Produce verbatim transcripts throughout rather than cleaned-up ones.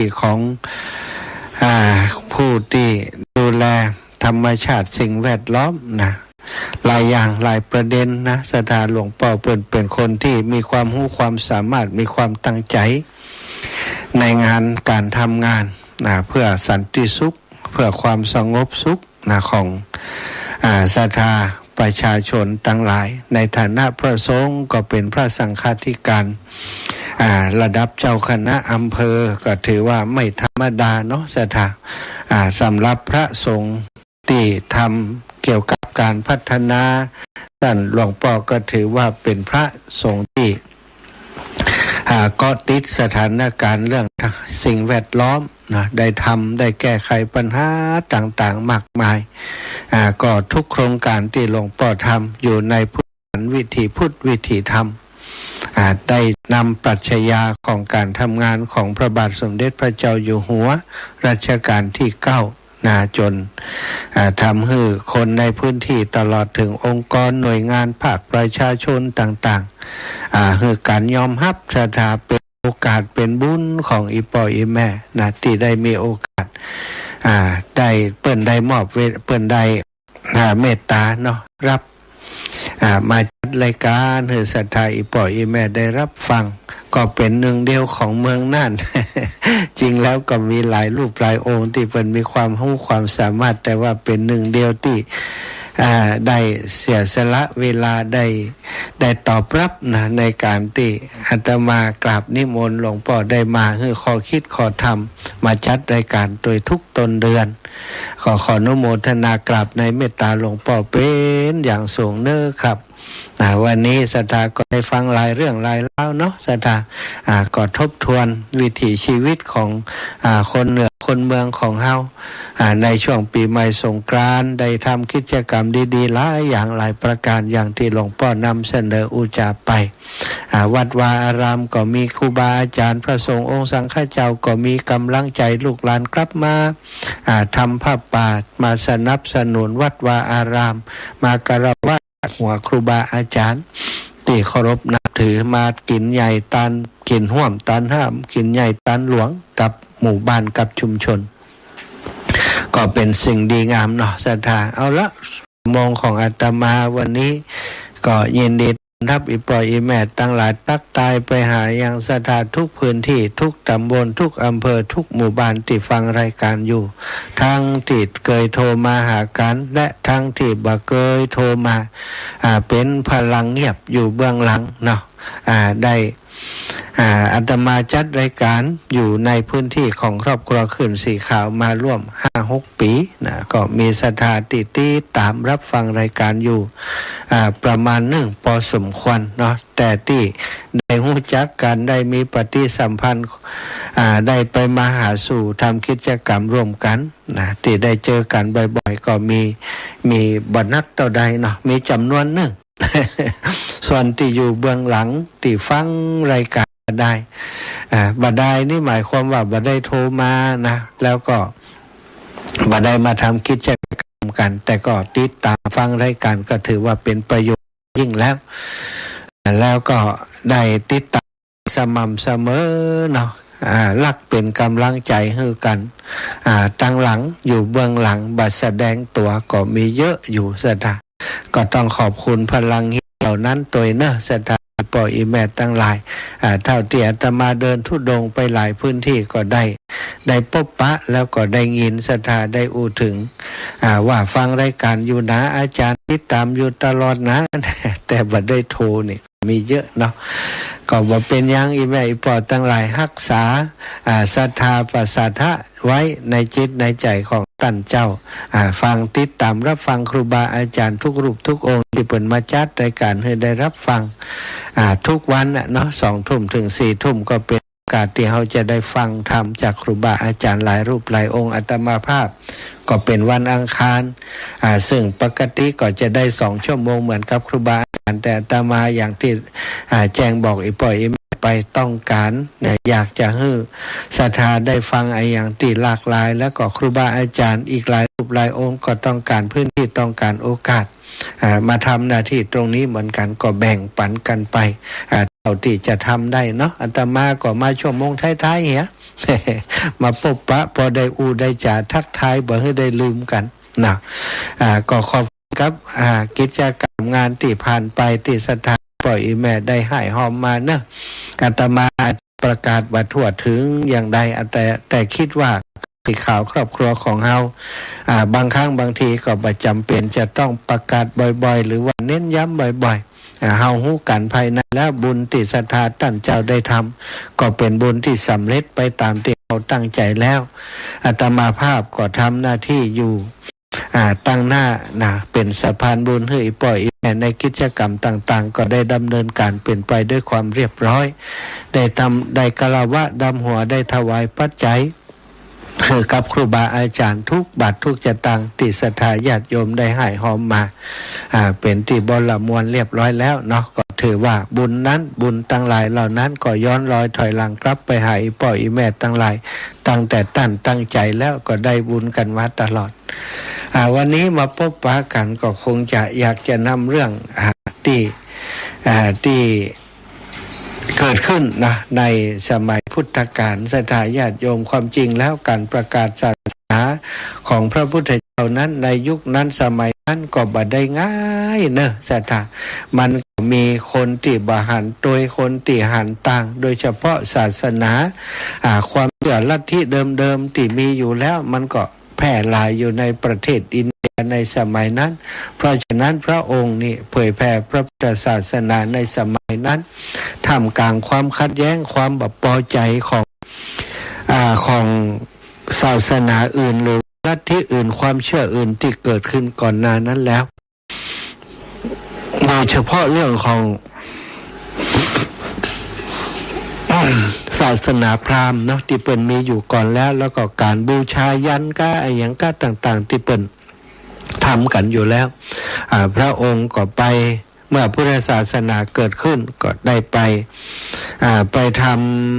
ตี้ของ อ่า ผู้ตี้ดูแลธรรมชาติสิ่งแวดล้อมนะ หลายอย่างหลายประเด็นนะ ศรัทธา หลวงป้อเปิ้นเป๋นคนตี้มีความฮู้ความสามารถ มีความตั้งใจ๋ในงานก๋านทำงานนะ เพื่อสันติสุข เพื่อความสงบสุขนะ ของ อ่า ศรัทธาประชาชนตังหลาย ในฐานะพระสงฆ์ก็เป๋นพระสังฆาธิการ อ่า ระดับเจ้าคณะอำเภอ ก็ถือว่าไม่ธรรมดาเนาะ ศรัทธา อ่า สำหรับพระสงฆ์ตี้ทำเกี่ยวกับก๋านพัฒนา ต้านหลวงป้อก็ถือว่าเป๋นพระสงฆ์ตี้ อ่า เกาะติดสถานก๋ารณ์เรื่องสิ่งแวดล้อมนะ ได้ทำ ได้แก้ไขปัญหาต่างๆ มากมาย อ่า ก็ทุกโครงก๋านตี้หลวงป้อทำอยู่ในพุทธวิถีพุทธวิถีธรรม อ่า ได้นำปรัชญาของก๋านทำงานของพระบาทสมเด็จพระเจ้าอยู่หัวรัชกาลตี้เก้า นะ จ๋น อ่า ทำหื้อคนในพื้นตี้ตลอดเถิงองค์กรหน่วยงานภาคประชาชนต่างๆ อ่า หื้อก๋านยอมฮับ ศรัทธา เป๋นโอกาสเป๋นบุญของอี่ป้ออี่แม่นะ ตี้ได้มีโอกาส อ่า ได้ เปิ้นได้มอบเว เปิ้นได้ อ่า เมตต๋าเนาะ ฮับ อ่า มาจัดรายก๋านหื้อศรัทธาอี่ป้ออี่แม่ได้ฮับฟัง ก็เป๋นนึ่งเดียวของเมืองน่าน จริงแล้วก็มีหลายรูปหลายองค์ตี้เปิ้นมีความฮู้ความสามารถ แต่ว่าเป๋นนึ่งเดียวตี้ อ่า ได้เสียสละเวลา ได้ ได้ตอบฮับนะ ในก๋านตี้อาตมากราบนิมนต์หลวงป้อได้มาหื้อข้อคิดข้อธรรม มาจัดรายก๋านโตยทุกต้นเดือน ก็ขออนุโมทนากราบในเมตต๋าหลวงป้อเป๋นอย่างสูงเน้อครับ อ่า วันนี้ศรัทธาก็ได้ฟังหลายเรื่องหลายราวเนาะ ศรัทธา อ่า ก็ทบทวนวิถีชีวิตของ อ่า คนเหนือคนเมืองของเฮา อ่า ในช่วงปี๋ใหม่สงกรานต์ ได้ทำกิจกรรมดีๆ หลายอย่างหลายประก๋าน อย่างตี้หลวงป้อนำเสนออู้จ๋าไป อ่า วัดวาอารามก็มีครูบาอาจ๋ารย์ พระสงฆ์องค์สังฆเจ้าก็มีก๋ำลังใจ๋ลูกหลานกลับมา อ่า ทำผ้าป่ามาสนับสนุนวัดวาอาราม มาคารวะหัวครูบาอาจ๋ารย์ตี้เคารพนับถือ มากิ๋นใหญ่ตาน กิ๋นฮ่วมตานฮ้าม กิ๋นใหญ่ตานหลวงกับหมู่บ้านกับชุมชน ก็เป๋นสิ่งดีงามเนาะ ศรัทธา เอาละ ชั่วโมงของอาตมาวันนี้ ก็ยินดีต้อนฮับอี่ป้ออี่แม่ตังหลาย ตั๊กตายไปหายังศรัทธาทุกพื้นตี้ ทุกต๋ำบล ทุกอำเภอ ทุกหมู่บ้านตี้ฟังรายก๋านอยู่ ตึงตี้เกยโทรมาหากั๋น และตึงตี้บ่เกยโทรมา อ่า เป๋นพลังเงียบอยู่เบื้องหลังเนาะ อ่า ได้ อ่า อาตมาจัดรายก๋านอยู่ในพื้นตี้ของครอบครัวคลื่นสีขาวมาร่วมห้าหกปี๋นะ ก็มีศรัทธาตี้ติดต๋ามฮับฟังรายก๋านอยู่ อ่า ประมาณนึ่งปอสมควรเนาะ แต่ตี้ได้ฮู้จักกั๋น ได้มีปฏิสัมพันธ์ อ่า ได้ไปมาหาสู่ ทำกิจกรรมร่วมกั๋นนะ ตี้ได้เจอกั๋นบ่อยๆ ก็มี มีบ่นักเต้าใดเนาะ มีจ๋ำนวนนึ่ง ส่วนตี้อยู่เบื้องหลังตี้ฟังรายก๋านบ่ได้ อ่า บ่ได้นี่หมายความว่าบ่ได้โทรมานะ แล้วก็บ่ได้มาทำกิจกรรมกั๋น แต่ก็ติดต๋ามฟังรายก๋าน ก็ถือว่าเป๋นประโยชน์ยิ่งแล้ว อ่า แล้วก็ได้ติดต๋ามสม่ำเสมอเนาะ อ่า ฮักเป๋นก๋ำลังใจ๋หื้อกั๋น อ่า ตังหลัง อยู่เบื้องหลัง บ่แสดงตั๋วก็มีเยอะอยู่ ศรัทธา ก็ต้องขอบคุณพลังเหล่านั้นโตยเนาะ ศรัทธา ป้ออี่แม่ตังหลาย อ่า เต้าตี้อาตมาเดินธุดงค์ไปหลายพื้นตี้ก็ได้ ได้ปบปะแล้วก็ได้ยิน ศรัทธา ได้อู้เถิง อ่า ว่าฟังรายก๋านอยู่นา อาจ๋ารย์ติดต๋ามอยู่ตลอดนา แต่บ่ได้โทรนี่มีเยอะเนาะ ก็บ่เป๋นหยัง อี่แม่อี่ป้อตังหลาย ฮักษา อ่า ศรัทธาประสาทะไว้ในจิตในใจ๋ของต้านเจ้า อ่า ฟังติดต๋ามฮับฟังครูบาอาจ๋ารย์ทุกรูปทุกองค์ตี้เปิ้นมาจัดรายก๋านหื้อได้ฮับฟัง อ่า ทุกวันน่ะเนาะ สองทุ่มเถิงสี่ทุ่ม ก็เป๋นโอกาสตี้เฮาจะได้ฟังธรรมจากครูบาอาจ๋ารย์หลายรูปหลายองค์ อาตมาภาพ ก็เป๋นวันอังคาร อ่า ซึ่งปกติก็จะได้สองชั่วโมงเหมือนกับครูบาอาจ๋ารย์ แต่อาตมาอย่างตี้ อ่า แจ้งบอกอี่ป้ออี่แม่ไป ต้องก๋านนะ อยากจะหื้อศรัทธาได้ฟังอะหยังตี้หลากหลาย แล้วก็ครูบาอาจ๋ารย์อีกหลายรูปหลายองค์ก็ต้องก๋านพื้นตี้ ต้องก๋านโอกาส อ่า มาทำหน้าตี้ตรงนี้เหมือนกั๋น ก็แบ่งปั๋นกั๋นไป อ่า เต้าตี้จะทำได้เนาะ อาตมาก็มาชั่วโมงท้ายๆ เหีย มาปบปะ ปอได้อู้ได้จ๋าทักทาย บ่หื้อได้ลืมกั๋นนะ อ่า ก็ขอบคุณครับ อ่า กิจกรรมงานตี้ผ่านไปตี้ศรัทธาป้ออี่แม่ได้ฮ้ายฮอมมาเนาะ อาตมาอาจจะประกาศบ่ทั่วเถิงอย่างใด แต่ แต่กึ๊ดว่าตี้ข่าวครอบครัวของเฮา อ่า บางครั้งบางทีก็บ่จ๋ำเป๋นจะต้องประกาศบ่อยๆ หรือว่าเน้นย้ำบ่อยๆ อ่า เฮาฮู้กั๋นภายในแล้ว บุญตี้ศรัทธาต้านเจ้าได้ทำ ก็เป๋นบุญตี้สำเร็จไปต๋ามตี้เฮาตั้งใจ๋แล้ว อาตมาภาพก็ทำหน้าตี้อยู่ อ่า ตังหน้านะ เป๋นสะพานบุญหื้ออี่ป้ออี่แม่ในกิจกรรมต่างๆ ก็ได้ดำเนินก๋านเป๋นไปด้วยความเรียบร้อย ได้ทำ ได้คารวะดำหัว ได้ถวายปัจจัย หื้อกับครูบาอาจ๋ารย์ทุกบาททุกสตางค์ตี้ศรัทธาญาติโยมได้ฮ้ายฮอมมา อ่า เป๋นตี้บลมวลเรียบร้อยแล้วเนาะ ก็ถือว่าบุญนั้น บุญตังหลายเหล่านั้นก็ย้อนรอยถอยหลังกลับไปหาอี่ป้ออี่แม่ตังหลาย ตั้งแต่ต้านตั้งใจ๋แล้ว ก็ได้บุญกั๋นมาตลอด อ่า วันนี้มาปบปะกั๋นก็คงจะอยากจะนำเรื่อง อ่า ตี้ อ่า ตี้เกิดขึ้นนะ ในสมัยพุทธกาล ศรัทธาญาติโยม ความจริงแล้วก๋านประกาศศาสนาของพระพุทธเจ้านั้น ในยุคนั้นสมัยนั้นก็บ่ได้ง่ายเนาะศรัทธา มันก็มีคนตี้บ่หันตวย คนตี้หันต่าง โดยเฉพาะศาสนา อ่า ความเจื้อลัทธิเดิมๆ ตี้มีอยู่แล้ว มันก็แพร่หลายอยู่ในประเทศอินเดียในสมัยนั้น เพราะฉะนั้นพระองค์นี่เผยแผ่พระพุทธศาสนาในสมัยนั้น ท่ามกลางความขัดแย้ง ความบ่ปอใจ๋ของ อ่า ของศาสนาอื่น หรือลัทธิอื่น ความเจื้ออื่นตี้เกิดขึ้นก่อนหน้านั้นแล้ว โดยเฉพาะเรื่องของ ศาสนาพราหมณ์เนาะ ตี้เปิ้นมีอยู่ก่อนแล้ว แล้วก็ก๋านบูชายันต์ก้า อะหยังก้าต่างๆ ตี้เปิ้นทำกั๋นอยู่แล้ว อ่า พระองค์ก็ไป เมื่อพุทธศาสนาเกิดขึ้น ก็ได้ไป อ่า ไปท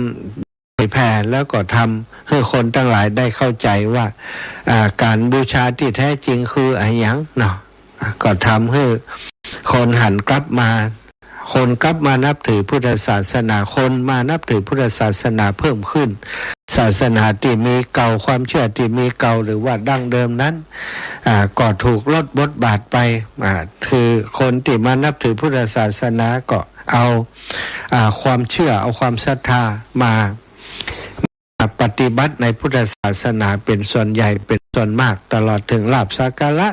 ำ เผยแผ่ แล้วก็ทำหื้อคนตังหลายได้เข้าใจ๋ว่า อ่า ก๋านบูชาตี้แท้จริงคืออะหยังเนาะ อ่า ก็ทำหื้อคนหันกลับมา คนกลับมานับถือพุทธศาสนา คนมานับถือพุทธศาสนาเพิ่มขึ้น ศาสนาตี้มีเก่า ความเจื้อตี้มีเก่า หรือว่าดั้งเดิมนั้น อ่า ก็ถูกลดบทบาทไป อ่า คือคนตี้มานับถือพุทธศาสนาก็เอา อ่า ความเจื้อ เอาความศรัทธามา ปฏิบัติในพุทธศาสนาเป๋นส่วนใหญ่ เป๋นส่วนมาก ตลอดเถิงลาภสักการะ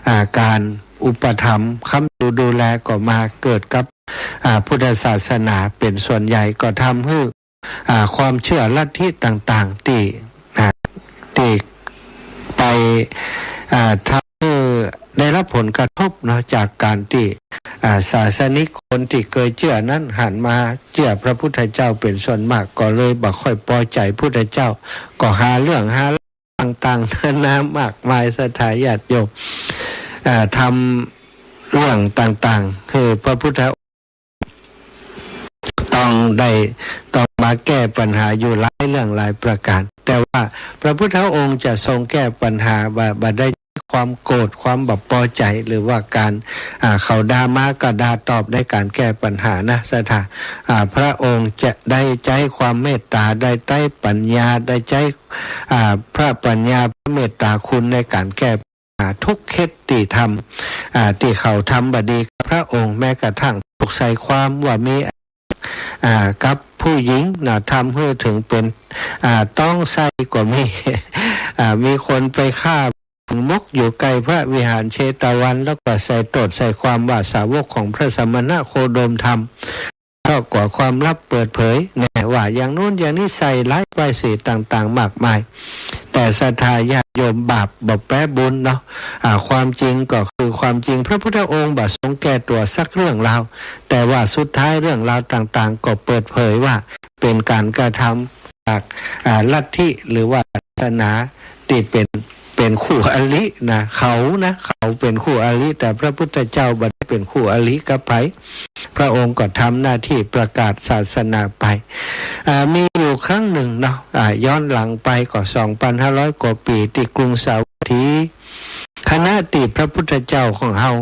อ่า ก๋านอุปถัมภ์ค้ำชูดูแลก็มาเกิดกับ อ่า พุทธศาสนาเป๋นส่วนใหญ่ ก็ทำหื้อ อ่า ความเจื้อลัทธิต่างๆ ตี้ อ่า ตี้ไป อ่า ทำหื้อได้รับผลกระทบเนาะ จากก๋านตี้ อ่า ศาสนิกคนตี้เกยเจื้อนั้นหันมาเจื้อพระพุทธเจ้าเป๋นส่วนมาก ก็เลยบ่ค่อยปอใจ๋พุทธเจ้า ก็หาเรื่องหาต่างๆ นานามากมาย ศรัทธาญาติโยม อ่า ทำเรื่องต่างๆ หื้อพระพุทธ ต้องได้ ต้องมาแก้ปัญหาอยู่หลายเรื่องหลายประการ แต่ว่าพระพุทธองค์จะทรงแก้ปัญหาบ่า บ่ได้ความโกรธ ความบ่ปอใจ๋ หรือว่าก๋าน อ่า เขาด่ามาก็ด่าตอบในก๋านแก้ปัญหานะ ศรัทธา อ่า พระองค์จะได้ใจ๊ความเมตต๋า ได้ใจ๊ปัญญา ได้ใจ๊ อ่า พระปัญญา พระเมตต๋าคุณในก๋านแก้ อ่า ทุกเคสตี้ทำ อ่า ตี้เขาทำบ่ดีกับพระองค์ แม้กระทั่งถูกใส่ความว่ามี อ่า กับผู้หญิงนะ ทำหื้อเถิงเป๋น อ่า ต๊องไส้ก็มี อ่า มีคนไปฆ่าหมกอยู่ใก้พระวิหารเชตวัน แล้วก็ใส่โต้ษใส่ความว่าสาวกของพระสมณโคดมทำ เพราะกลัวความลับเปิดเผย แน่ว่าอย่างโน้นอย่างนี้ ใส่ร้ายป้ายสีต่างๆ มากมาย แต่ศรัทธาญาติโยม บาปบ่แป๊บุญเนาะ อ่า ความจริงก็คือความจริง พระพุทธองค์บ่ทรงแก้ตั๋วสักเรื่องราว แต่ว่าสุดท้ายเรื่องราวต่างๆ ก็เปิดเผยว่าเป๋นก๋านกระทำจาก อ่า ลัทธิหรือว่าศาสนาตี้เป๋น เป๋นคู่อรินะ เขานะ เขาเป๋นคู่อริ แต่พระพุทธเจ้าบ่ได้เป๋นคู่อริกับใผ พระองค์ก็ทำหน้าตี้ประกาศศาสนาไป อ่า มีอยู่ครั้งหนึ่งเนาะ อ่า ย้อนหลังไปก็สองพันห้าร้อยกว่าปี๋ ตี้กรุงสาวัตถี ขณะตี้พระพุทธเจ้าของเฮา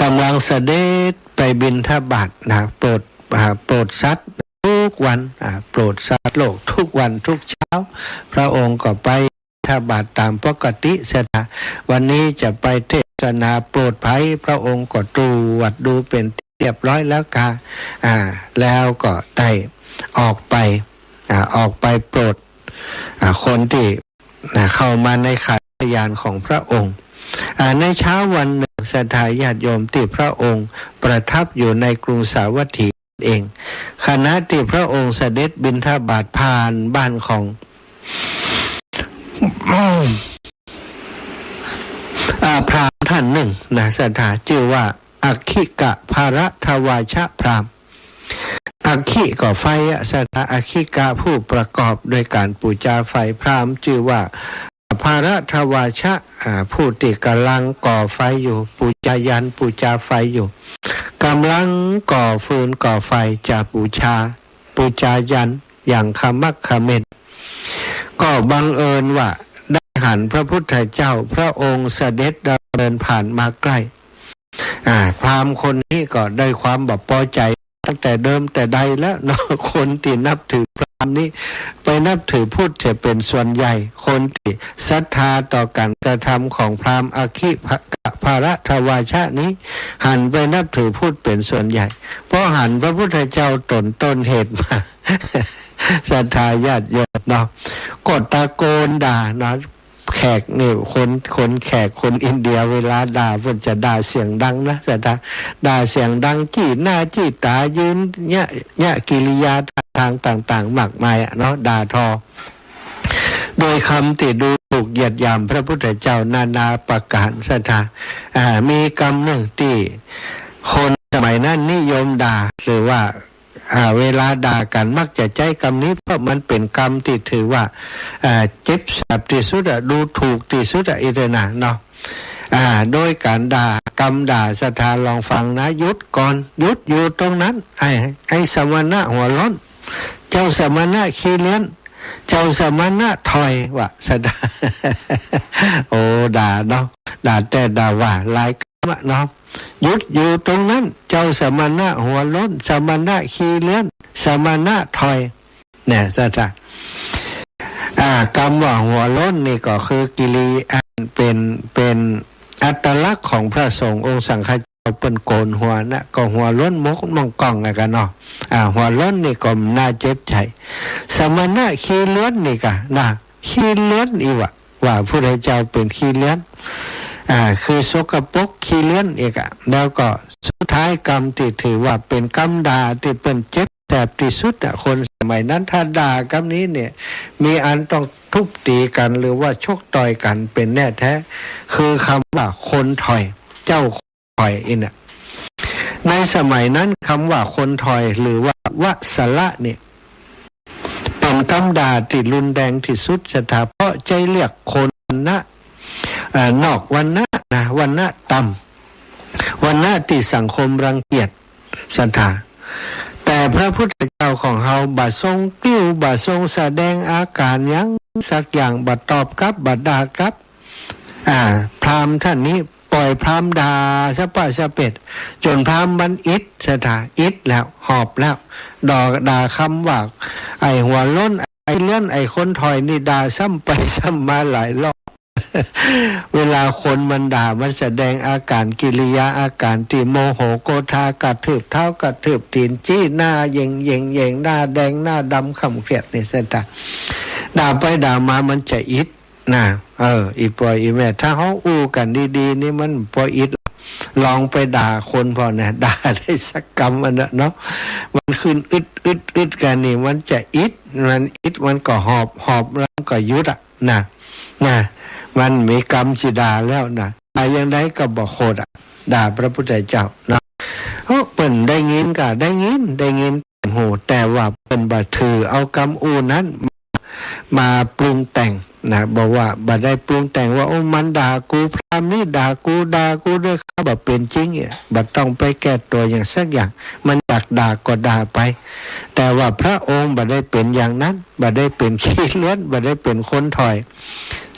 ก่ำลังเสด็จไปบิณฑบาตนะ โปรด อ่า โปรดสัตว์ ทุกวัน อ่า โปรดสัตว์โลกทุกวันทุกเช้า พระองค์ก็ไปบิณฑบาตต๋ามปกติ ศรัทธา วันนี้จะไปเทศนาโปรดใผ พระองค์ก็ตรวจดูเป๋นที่เรียบร้อยแล้วกา อ่า แล้วก็ได้ออกไป อ่า ออกไปโปรด อ่า คนตี้ นะ เข้ามาในขันธญาณของพระองค์ อ่า ในเช้าวันหนึ่ง ศรัทธาญาติโยม ตี้พระองค์ประทับอยู่ในกรุงสาวัตถีเอง ขณะตี้พระองค์เสด็จบิณฑบาตผ่านบ้านของ อ่า พราหมณ์ท่านหนึ่งนะ ศรัทธา จื้อว่าอัคขิกะภรทวาชะพราหมณ์ อัคขิก็ไฟอะ ศรัทธา อัคขิกะผู้ประกอบด้วยการปู๋จาไฟ พราหมณ์จื้อว่าภรทวาชะ อ่า ผู้ตี้ก่ำลังก่อไฟอยู่ ปู๋จายันต์ ปู๋จาไฟอยู่ ก่ำลังก่อฟืนก่อไฟจะปู๋จา ปู๋จายันต์อย่างขมักเขม้น ก็บังเอิญว่าได้หันพระพุทธเจ้าพระองค์เสด็จดำเนินผ่านมาใกล้ อ่า พราหมณ์คนนี้ก็ได้ความบ่ปอใจ๋ตั้งแต่เดิมแต่ใดแล้วเนาะ คนตี้นับถือพราหมณ์นี้ไปนับถือพุทธเสียเป๋นส่วนใหญ่ คนตี้ศรัทธาต่อการกระทำของพราหมณ์อัคขิกะภรทวาชะนี้ หันไปนับถือพุทธเป๋นส่วนใหญ่ เพราะหันพระพุทธเจ้าต๋นต้นเหตุมา ศรัทธาญาติโยมเนาะ ก็ตะโกนด่าเนาะ แขกนี่ คน คนแขก คนอินเดีย เวลาด่าเปิ้นจะด่าเสียงดังนะ ศรัทธา ด่าเสียงดัง จี้หน้าจี้ต๋า ยืนเยียะ เยียะกิริยาท่าทางต่างๆ มากมายอะเนาะ ด่าทอ โดยกำตี้ดูถูกเหยียดหยามพระพุทธเจ้านานาประก๋าน ศรัทธา อ่า มีกำหนึ่งตี้คนสมัยนั้นนิยมด่า หรือว่า อ่า เวลาด่ากั๋นมักจะใจ๊กำนี้ เพราะมันเป๋นกำตี้ถือว่า อ่า เจ็บแสบตี้สุดอะ ดูถูกตี้สุดอะ อี้เต๊อะนะเนาะ อ่า โดยการด่า กำด่า ศรัทธาลองฟังนะ หยุดก่อน หยุดอยู่ตรงนั้น ไอ้ ไอ้สมณะหัวโล้น เจ้าสมณะขี้เลื้อน เจ้าสมณะถ่อย ว่า ศรัทธา โอ้ ด่าเนาะ ด่าแต๊ด่าว่า หลายกำอะเนาะ หยุดอยู่ตรงนั้น เจ้าสมณะหัวโล้น สมณะขี้เลื้อน สมณะถ่อย เนี่ย ศรัทธา อ่า กำว่าหัวโล้นนี่ก็คือกิริยา เป๋น เป๋นอัตลักษณ์ของพระสงฆ์องค์สังฆเจ้า เปิ้นโก๋นหัวนะ ก็หัวโล้นมกม่องก่องอะกะเนาะ อ่า หัวโล้นนี่ก็น่าเจ็บใจ๋ สมณะขี้เลื้อนนี่กะนะ ขี้เลื้อนอี้วะ ว่าพุทธเจ้าเป๋นขี้เลื้อน อ่า คือสกปรกขี้เลื้อนอี้กะ แล้วก็สุดท้ายกำตี้ถือว่าเป๋นกำด่าตี้เปิ้นเจ็บแสบตี้สุดอะ คนสมัยนั้นถ้าด่ากำนี้เนี่ย มีอันต้องทุบตี๋กั๋น หรือว่าชกต่อยกั๋นเป๋นแน่แต๊ คือกำว่าคนถ่อย เจ้าถ่อยอี้เนี่ย ในสมัยนั้นกำว่าคนถ่อย หรือว่าวสละเนี่ย เป๋นกำด่าตี้รุนแรงตี้สุด ศรัทธา เพราะใจ๊เรียกคนวรรณะ อ่า นอกวรรณะนะ วรรณะต่ำ วรรณะตี้สังคมรังเกียจ ศรัทธา แต่พระพุทธเจ้าของเฮาบ่ทรงกริ้ว บ่ทรงแสดงอาก๋านหยังสักอย่าง บ่ตอบกลับ บ่ด่ากลับ อ่า พราหมณ์ท่านนี้ปล่อยพราหมณ์ด่าสะปะสะเปด จ๋นพราหมณ์มันอิด ศรัทธา อิดแล้ว หอบแล้ว ด่า ด่ากำว่า ไอ้หัวโล้น ไอ้เลื้อน ไอ้คนถ่อยนี่ ด่าซ้ำไปซ้ำมาหลายรอบ เวลาคนมันด่า มันแสดงอาก๋านกิริยาอาก๋านตี้โมโหโกธา กระทืบเท้า กระทืบตี๋น จี้หน้า เหย่ง เหย่ง เหย่ง หน้าแดง หน้าดำ ขำเครียดนี่ ศรัทธา ด่าไปด่ามามันจะอิด นะ เออ อี่ป้ออี่แม่ ถ้าเฮาอู้กั๋นดีๆ นี่มันบ่อิด ลองไปด่าคนผ่อนะ ด่าได้สักกำอันนะเนาะ มันขึ้นอึดอึดอึดกั๋นนี่ มันจะอิด มันอิด มันก็หอบ หอบแล้วมันก็หยุดอะ นะ นะ มันมีกำสิด่าแล้วนะ ด่าอย่างใดก็บ่โขดอะ ด่าพระพุทธเจ้าเนาะ โอ้ เปิ้นได้ยินก็ได้ยิน ได้ยินหู แต่ว่าเปิ้นบ่ถือเอากำอู้นั้นมาปรุงแต่งนะ บอกว่าบ่ได้ปรุงแต่งว่า โอ้ มันด่ากู พราหมณ์นี้ด่ากู ด่ากูด้วยกำบ่เป๋นจริงเนี่ย บ่ต้องไปแก้ตั๋วหยังสักอย่าง มันอยากด่าก็ด่าไป แต่ว่าพระองค์บ่ได้เป๋นอย่างนั้น บ่ได้เป๋นขี้เลื้อน บ่ได้เป๋นคนถ่อย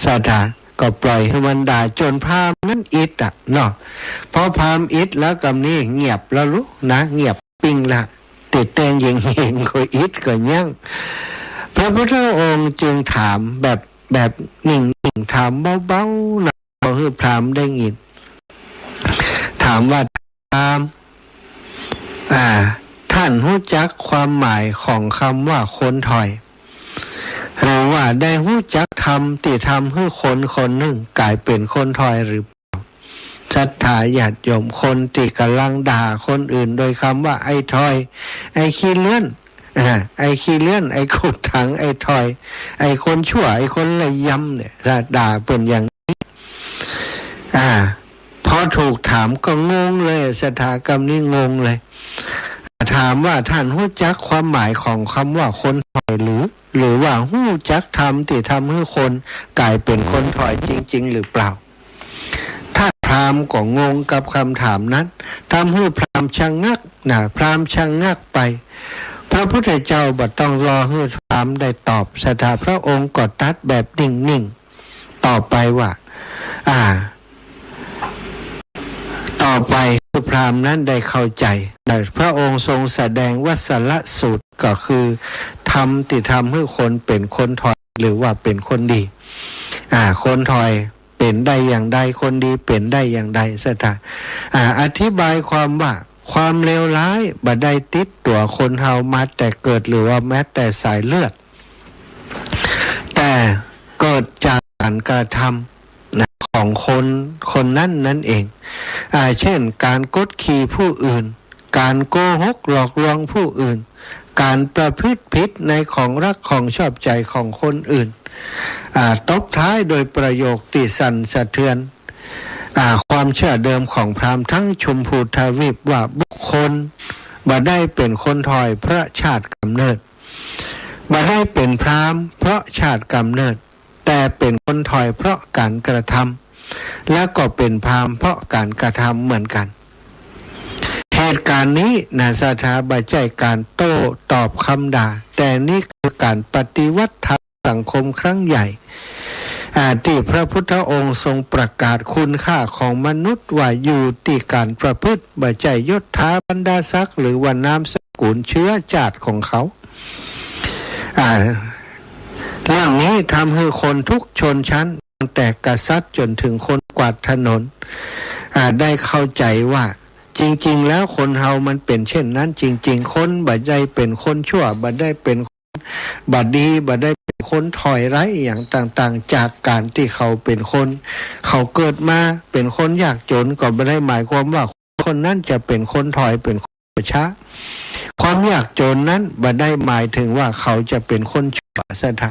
ศรัทธา ก็ปล่อยหื้อมันด่าจ๋นพราหมณ์นั้นอิดอะเนาะ พอพราหมณ์อิดแล้วกำนี้เงียบแล้วลูกนะ เงียบปิ้งละ ตี้แต่งหญิงเห็นก็อิดก็ยั้ง พระพุทธองค์จึงถามแบบ แบบนิ่งๆ ถามเบาๆ นะ บ่หื้อพราหมณ์ได้ยิน ถามว่า พราหมณ์ อ่า ท่านฮู้จักความหมายของกำว่าคนถอย หรือว่าได้ฮู้จักธรรมตี้ทำหื้อคนคนนึ่งก๋ายเป๋นคนถอยหรือเปล่า ศรัทธาญาติโยม คนตี้ก่ำลังด่าคนอื่นโดยกำว่าไอ้ถอย ไอ้ขี้เลื่อน อ่า ไอ้ขี้เลื่อน ไอ้กุดถัง ไอ้ถอย ไอ้คนชั่ว ไอ้คนระยำเนี่ย ถ้าด่าเปิ้นอย่างนี้ อ่า พอถูกถามก็งงเลย ศรัทธากำนี้งงเลย ถามว่าท่านฮู้จักความหมายของกำว่าคนถอยหรือ หรือว่าฮู้จักธรรมตี้ทำหื้อคนก๋ายเป๋นคนถอยจริงๆ หรือเปล่า ท่านพราหมณ์ก็งงกับกำถามนั้น ทำหื้อพราหมณ์ชะงัก นะ พราหมณ์ชะงักไป พระพุทธเจ้าบ่ต้องรอหื้อพราหมณ์ได้ตอบ ศรัทธาพระองค์ก็ตรัสแบบนิ่งๆ ต่อไปว่า อ่า ต่อไปคือพราหมณ์นั้นได้เข้าใจ๋ แต่พระองค์ทรงแสดงวัสสลสูตร ก็คือธรรมตี้ทำหื้อคนเป๋นคนถอย หรือว่าเป๋นคนดี อ่า คนถอยเป๋นได้อย่างใด คนดีเป๋นได้อย่างใด ศรัทธา อ่า อธิบายความว่า ความเลวร้ายบ่ได้ติดตั๋วคนเฮามาแต่เกิด หรือว่าแม้แต่สายเลือด แต่เกิดจากก๋านกระทำ นะ ของคนคนนั้นนั้นเอง อ่า เช่น ก๋านกดขี่ผู้อื่น ก๋านโกหกหลอกลวงผู้อื่น ก๋านประพฤติผิดในของรักของชอบใจ๋ของคนอื่น อ่า ตบท้ายโดยประโยคตี้สั่นสะเทือน อ่า ความเชื่อเดิมของพราหมณ์ทั้งชมพูทวีปว่าบุคคลบ่ได้เป๋นคนถอยเพราะชาติกำเนิด บ่ได้เป๋นพราหมณ์เพราะชาติกำเนิด แต่เป๋นคนถอยเพราะก๋านกระทำ และก็เป๋นพราหมณ์เพราะก๋านกระทำเหมือนกั๋น เหตุก๋ารณ์นี้นะ ศรัทธา บ่ใจ้ก๋านโต้ตอบกำด่า แต่นี้คือก๋านปฏิวัติทางสังคมครั้งใหญ่ อ่า ตี้พระพุทธองค์ทรงประกาศคุณค่าของมนุษย์ว่าอยู่ตี้ก๋านประพฤติ บ่ใจ้ยศถาบรรดาศักดิ์ หรือว่านามสกุลเชื้อจาติของเขา อ่า เรื่องนี้ทำหื้อคนทุกชนชั้น ตั้งแต่กษัตริย์จ๋นถึงคนกวาดถนน อ่า ได้เข้าใจ๋ว่า จริงๆ แล้วคนเฮามันเป๋นเช่นนั้นจริงๆ คนบ่ได้เป๋นคนชั่ว บ่ได้เป๋นคนบ่ดี บ่ได้เป๋นคนถอยร้ายอย่างต่างๆ จากก๋านตี้เขาเป๋นคน เขาเกิดมาเป๋นคนยากจ๋น ก็บ่ได้หมายความว่าคนนั้นจะเป๋นคนถอย เป๋นคนช้า ความยากจ๋นนั้นบ่ได้หมายถึงว่าเขาจะเป๋นคนชั่ว ศรัทธา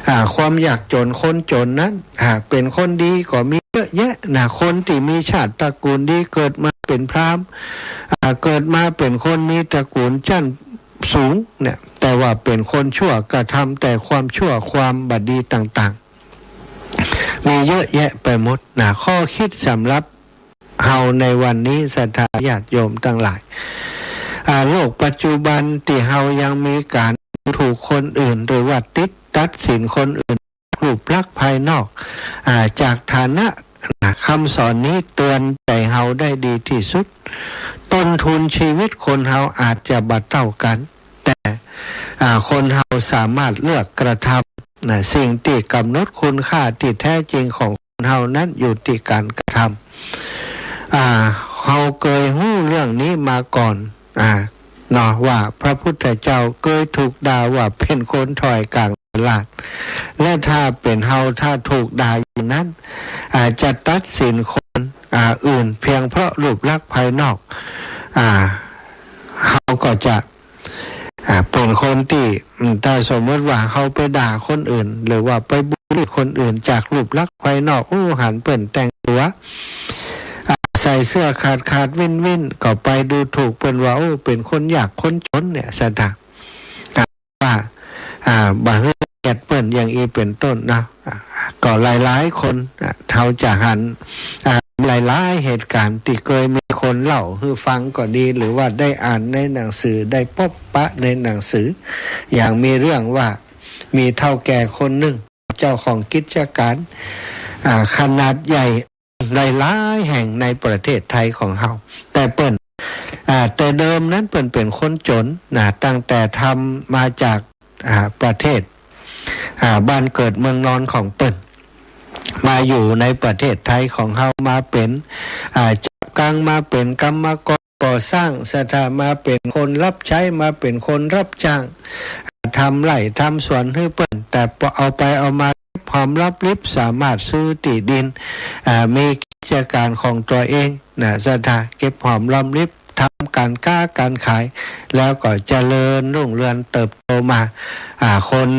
อ่า ความยากจ๋น คนจ๋นนั้น อ่า เป๋นคนดีก็มีเยอะแยะนะ คนตี้มีชาติตระกูลดี เกิดมาเป๋นพราหมณ์ อ่า เกิดมาเป๋นคนมีตระกูลชั้นสูงเนี่ย แต่ว่าเป๋นคนชั่ว กระทำแต่ความชั่วความบ่ดีต่างๆ มีเยอะแยะไปหมดนะ ข้อคิดสำหรับ เฮาในวันนี้ ศรัทธาญาติโยมตังหลาย อ่า โลกปัจจุบันตี้เฮายังมีก๋านดูถูกคนอื่น หรือว่าติดตัดสินคนอื่น รูปลักษณ์ภายนอก อ่า จากฐานะ อ่า กำสอนนี้เตือนใจ๋เฮาได้ดีตี้สุด ต้นทุนชีวิตคนเฮาอาจจะบ่เต้ากั๋น แต่ อ่า คนเฮาสามารถเลือกกระทำ นะ สิ่งตี้ก๋ำหนดคุณค่าตี้แท้จริงของคนเฮานั้นอยู่ตี้ก๋านกระทำ อ่า เฮาเกยฮู้เรื่องนี้มาก่อน อ่า เนาะ ว่าพระพุทธเจ้าเกยถูกด่าว่าเป๋นคนถอยก๋างตลาด และถ้าเป๋นเฮา ถ้าถูกด่าอย่างนั้น อ่า จะตัดสินคน อ่า อื่นเพียงเพราะรูปลักษณ์ภายนอก อ่า เฮาก็จะ อ่า เป๋นคนตี้ อืม ถ้าสมมติว่าเฮาไปด่าคนอื่น หรือว่าไปบูลลี่คนอื่นจากรูปลักษณ์ภายนอก โอ้ หันเปิ้นแต่งตั๋ว อ่า ใส่เสื้อขาดขาดวิ่นวิ่น ก็ไปดูถูกเปิ้นว่า โอ้ เป๋นคนยากคนจ๋นเนี่ย ศรัทธา อ่า ว่า อ่า บ่หื้อเกียรติเปิ้นอย่างอี้เป๋นต้นนะ อ่า ก็หลายๆ คน อ่า เฮาจะหัน อ่า หลายๆ เหตุก๋ารณ์ตี้เกยมีคนเล่าหื้อฟังก็ดี หรือว่าได้อ่านในหนังสือ ได้ปะปะในหนังสือ อย่างมีเรื่องว่ามีเฒ่าแก่คนนึ่ง เจ้าของกิจก๋าร อ่า ขนาดใหญ่หลายๆ แห่งในประเทศไทยของเฮา แต่เปิ้น อ่า แต่เดิมนั้นเปิ้นเป๋นคนจ๋นนะ ตั้งแต่ทำมาจาก อ่า ประเทศ อ่า บ้านเกิดเมืองนอนของเปิ้น มาอยู่ในประเทศไทยของเฮา มาเป๋น อ่า จั๊บกัง มาเป๋นกรรมกรก่อสร้าง ศรัทธา มาเป๋นคนฮับใจ๊ มาเป๋นคนฮับจ้าง อ่า ทำไฮ่ทำสวนหื้อเปิ้น แต่ปอเอาไปเอามาเก็บหอมรอมริบ สามารถซื้อตี้ดิน อ่า มีกิจก๋านของตั๋วเองนะ ศรัทธา เก็บหอมรอมริบ ทำก๋านก๊าก๋านขาย แล้วก็เจริญรุ่งเรืองเติบโตมา อ่า คน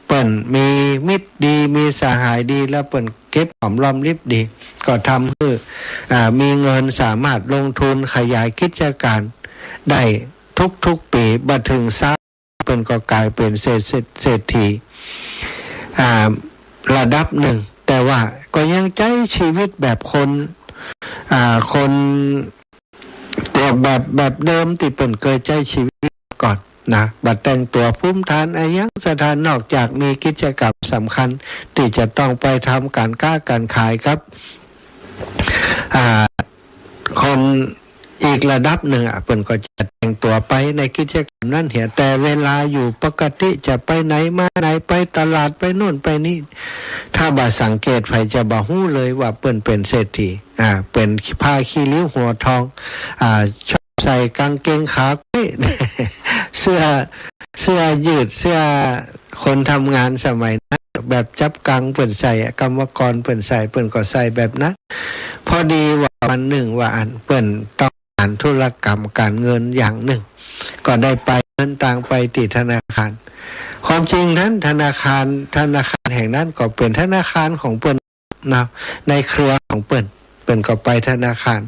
เปิ้นมีมิตรดี มีสหายดี แล้วเปิ้นเก็บหอมรอมริบดี ก็ทำหื้อ อ่า มีเงินสามารถลงทุนขยายกิจก๋านได้ทุกๆ ปี๋ บ่เถิงซาว เปิ้นก็ก๋ายเป๋นเศรษฐี เศรษฐี อ่า ระดับนึ่ง แต่ว่าก็ยังใจ๊ชีวิตแบบคน อ่า คน แต่แบบ แบบเดิมตี้เปิ้นเกยใจ๊ชีวิตก่อนนะ บ่แต่งตั๋วภูมิฐานอะหยัง ศรัทธา นอกจากมีกิจก๋านสำคัญตี้จะต้องไปทำก๋านก๊าก๋านขายกับ อ่า คนอีกระดับนึ่งอะ เปิ้นก็จะแต่งตั๋วไปในกิจก๋านนั้นเหีย แต่เวลาอยู่ปกติจะไปไหนมาไหน ไปตลาด ไปโน่นไปนี่ ถ้าบ่สังเกต ใผจะบ่ฮู้เลยว่าเปิ้นเป๋นเศรษฐี อ่า เป๋นผ้าขี้ริ้วหัวทอง อ่า ชอบใส่ก๋างเกงขาก๊วย เสื้อ เสื้อยืด เสื้อคนทำงานสมัยนั้น แบบจั๊บกังเปิ้นใส่อะ กรรมกรเปิ้นใส่ เปิ้นก็ใส่แบบนั้น พอดีว่าวันนึ่งว่าอันเปิ้นต้องการธุรกรรมก๋านเงินอย่างนึ่ง ก็ได้ไปเดินตางไปตี้ธนาคาร ความจริงนั้นธนาคาร ธนาคารแห่งนั้นก็เป๋นธนาคารของเปิ้น นะ ในเครือของเปิ้น เปิ้นก็ไปธนาคาร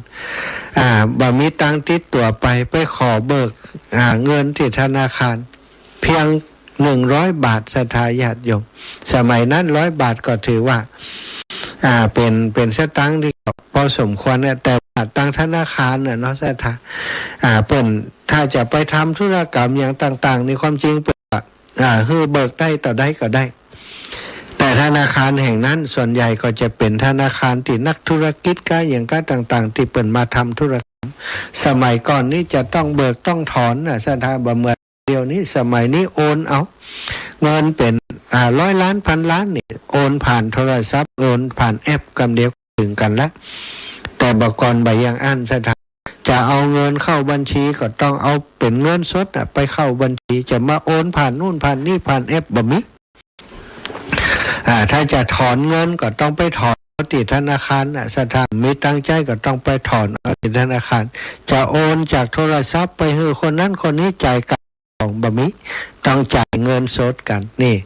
อ่า บ่มีตังค์ติดตั๋วไป ไปขอเบิก อ่า เงินตี้ธนาคาร เพียงหนึ่งร้อยบาท ศรัทธาญาติโยม สมัยนั้นร้อยบาทก็ถือว่า อ่า เป๋น เป๋นสตางค์ตี้ก็พอสมควรนะ แต่ว่าตางธนาคารน่ะเนาะ ศรัทธา อ่า เปิ้นถ้าจะไปทำธุรกรรมอย่างต่างๆ นี่ความจริงเปิ้นว่า อ่า หื้อเบิกได้ต่อได้ก็ได้ แต่ธนาคารแห่งนั้นส่วนใหญ่ก็จะเป๋นธนาคารตี้นักธุรกิจก้าหยังก้าต่างๆ ตี้เปิ้นมาทำธุรกรรม สมัยก่อนนี้จะต้องเบิกต้องถอนน่ะ ศรัทธา บ่เหมือนเดี๋ยวนี้ สมัยนี้โอนเอา เงินเป๋น อ่า ร้อยล้าน พันล้านนี่ โอนผ่านโทรศัพท์ โอนผ่านแอปกำเดียวเถิงกั๋นละ แต่บ่าก่อนบ่อย่างอั้น ศรัทธา จะเอาเงินเข้าบัญชีก็ต้องเอาเป๋นเงินสดน่ะ ไปเข้าบัญชี จะมาโอนผ่านนู่นผ่านนี่ผ่านแอปบ่มี อ่า ถ้าจะถอนเงินก็ต้องไปถอนเอาตี้ธนาคารน่ะ ศรัทธา มีตังค์ใจ๊ก็ต้องไปถอนเอาตี้ธนาคาร จะโอนจากโทรศัพท์ไปหื้อคนนั้นคนนี้จ่ายกั๋น ของบ่มี ต้องจ่ายเงินสดกั๋น นี่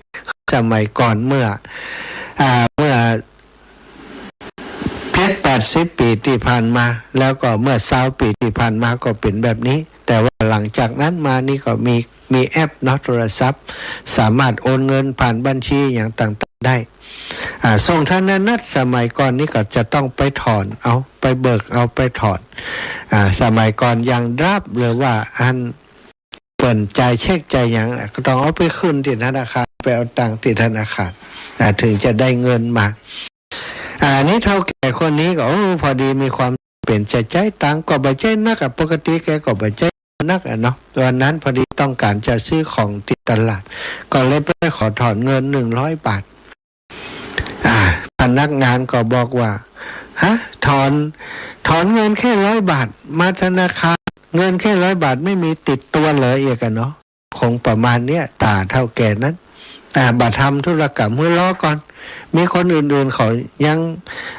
สมัยก่อนเมื่อ อ่า เมื่อเจ็ดแปดสิบปี๋ตี้ผ่านมา แล้วก็เมื่อซาวปี๋ตี้ผ่านมาก็เป๋นแบบนี้ แต่ว่าหลังจากนั้นมานี่ก็มี มีแอปเนาะ โทรศัพท์ สามารถโอนเงินผ่านบัญชีอย่างต่างๆ ได้ อ่า ส่งธนบัตรสมัยก่อนนี่ก็จะต้องไปถอนเอา ไปเบิกเอา ไปถอน อ่า สมัยก่อนยังดราฟ หรือว่าอัน เปิ้นจ่ายเช็คจ่ายหยังน่ะ ก็ต้องเอาไปขึ้นตี้ธนาคาร ไปเอาตังค์ตี้ธนาคาร อ่า เถิงจะได้เงินมา อ่า นี่เฒ่าแก่คนนี้ก็ โอ้ พอดีมีความเป๋นจะใจ๊ตังค์ ก็บ่ใจ๊นักอะ ปกติแกก็บ่ใจ๊นักอะเนาะ วันนั้นพอดีต้องก๋านจะซื้อของตี้ตลาด ก็เลยไปขอถอนเงินหนึ่งร้อยบาท อ่า พนักงานก็บอกว่า ฮะ ถอน ถอนเงินแค่ร้อยบาท มาธนาคาร เงินแค่ร้อยบาทไม่มีติดตัวเหรอ เอียกอะเนาะ คงประมาณเนี้ย ต๋าเฒ่าแก่นั้น อ่า บ่ทำธุรกรรม หื้อรอก่อน มีคนอื่นๆ เขายัง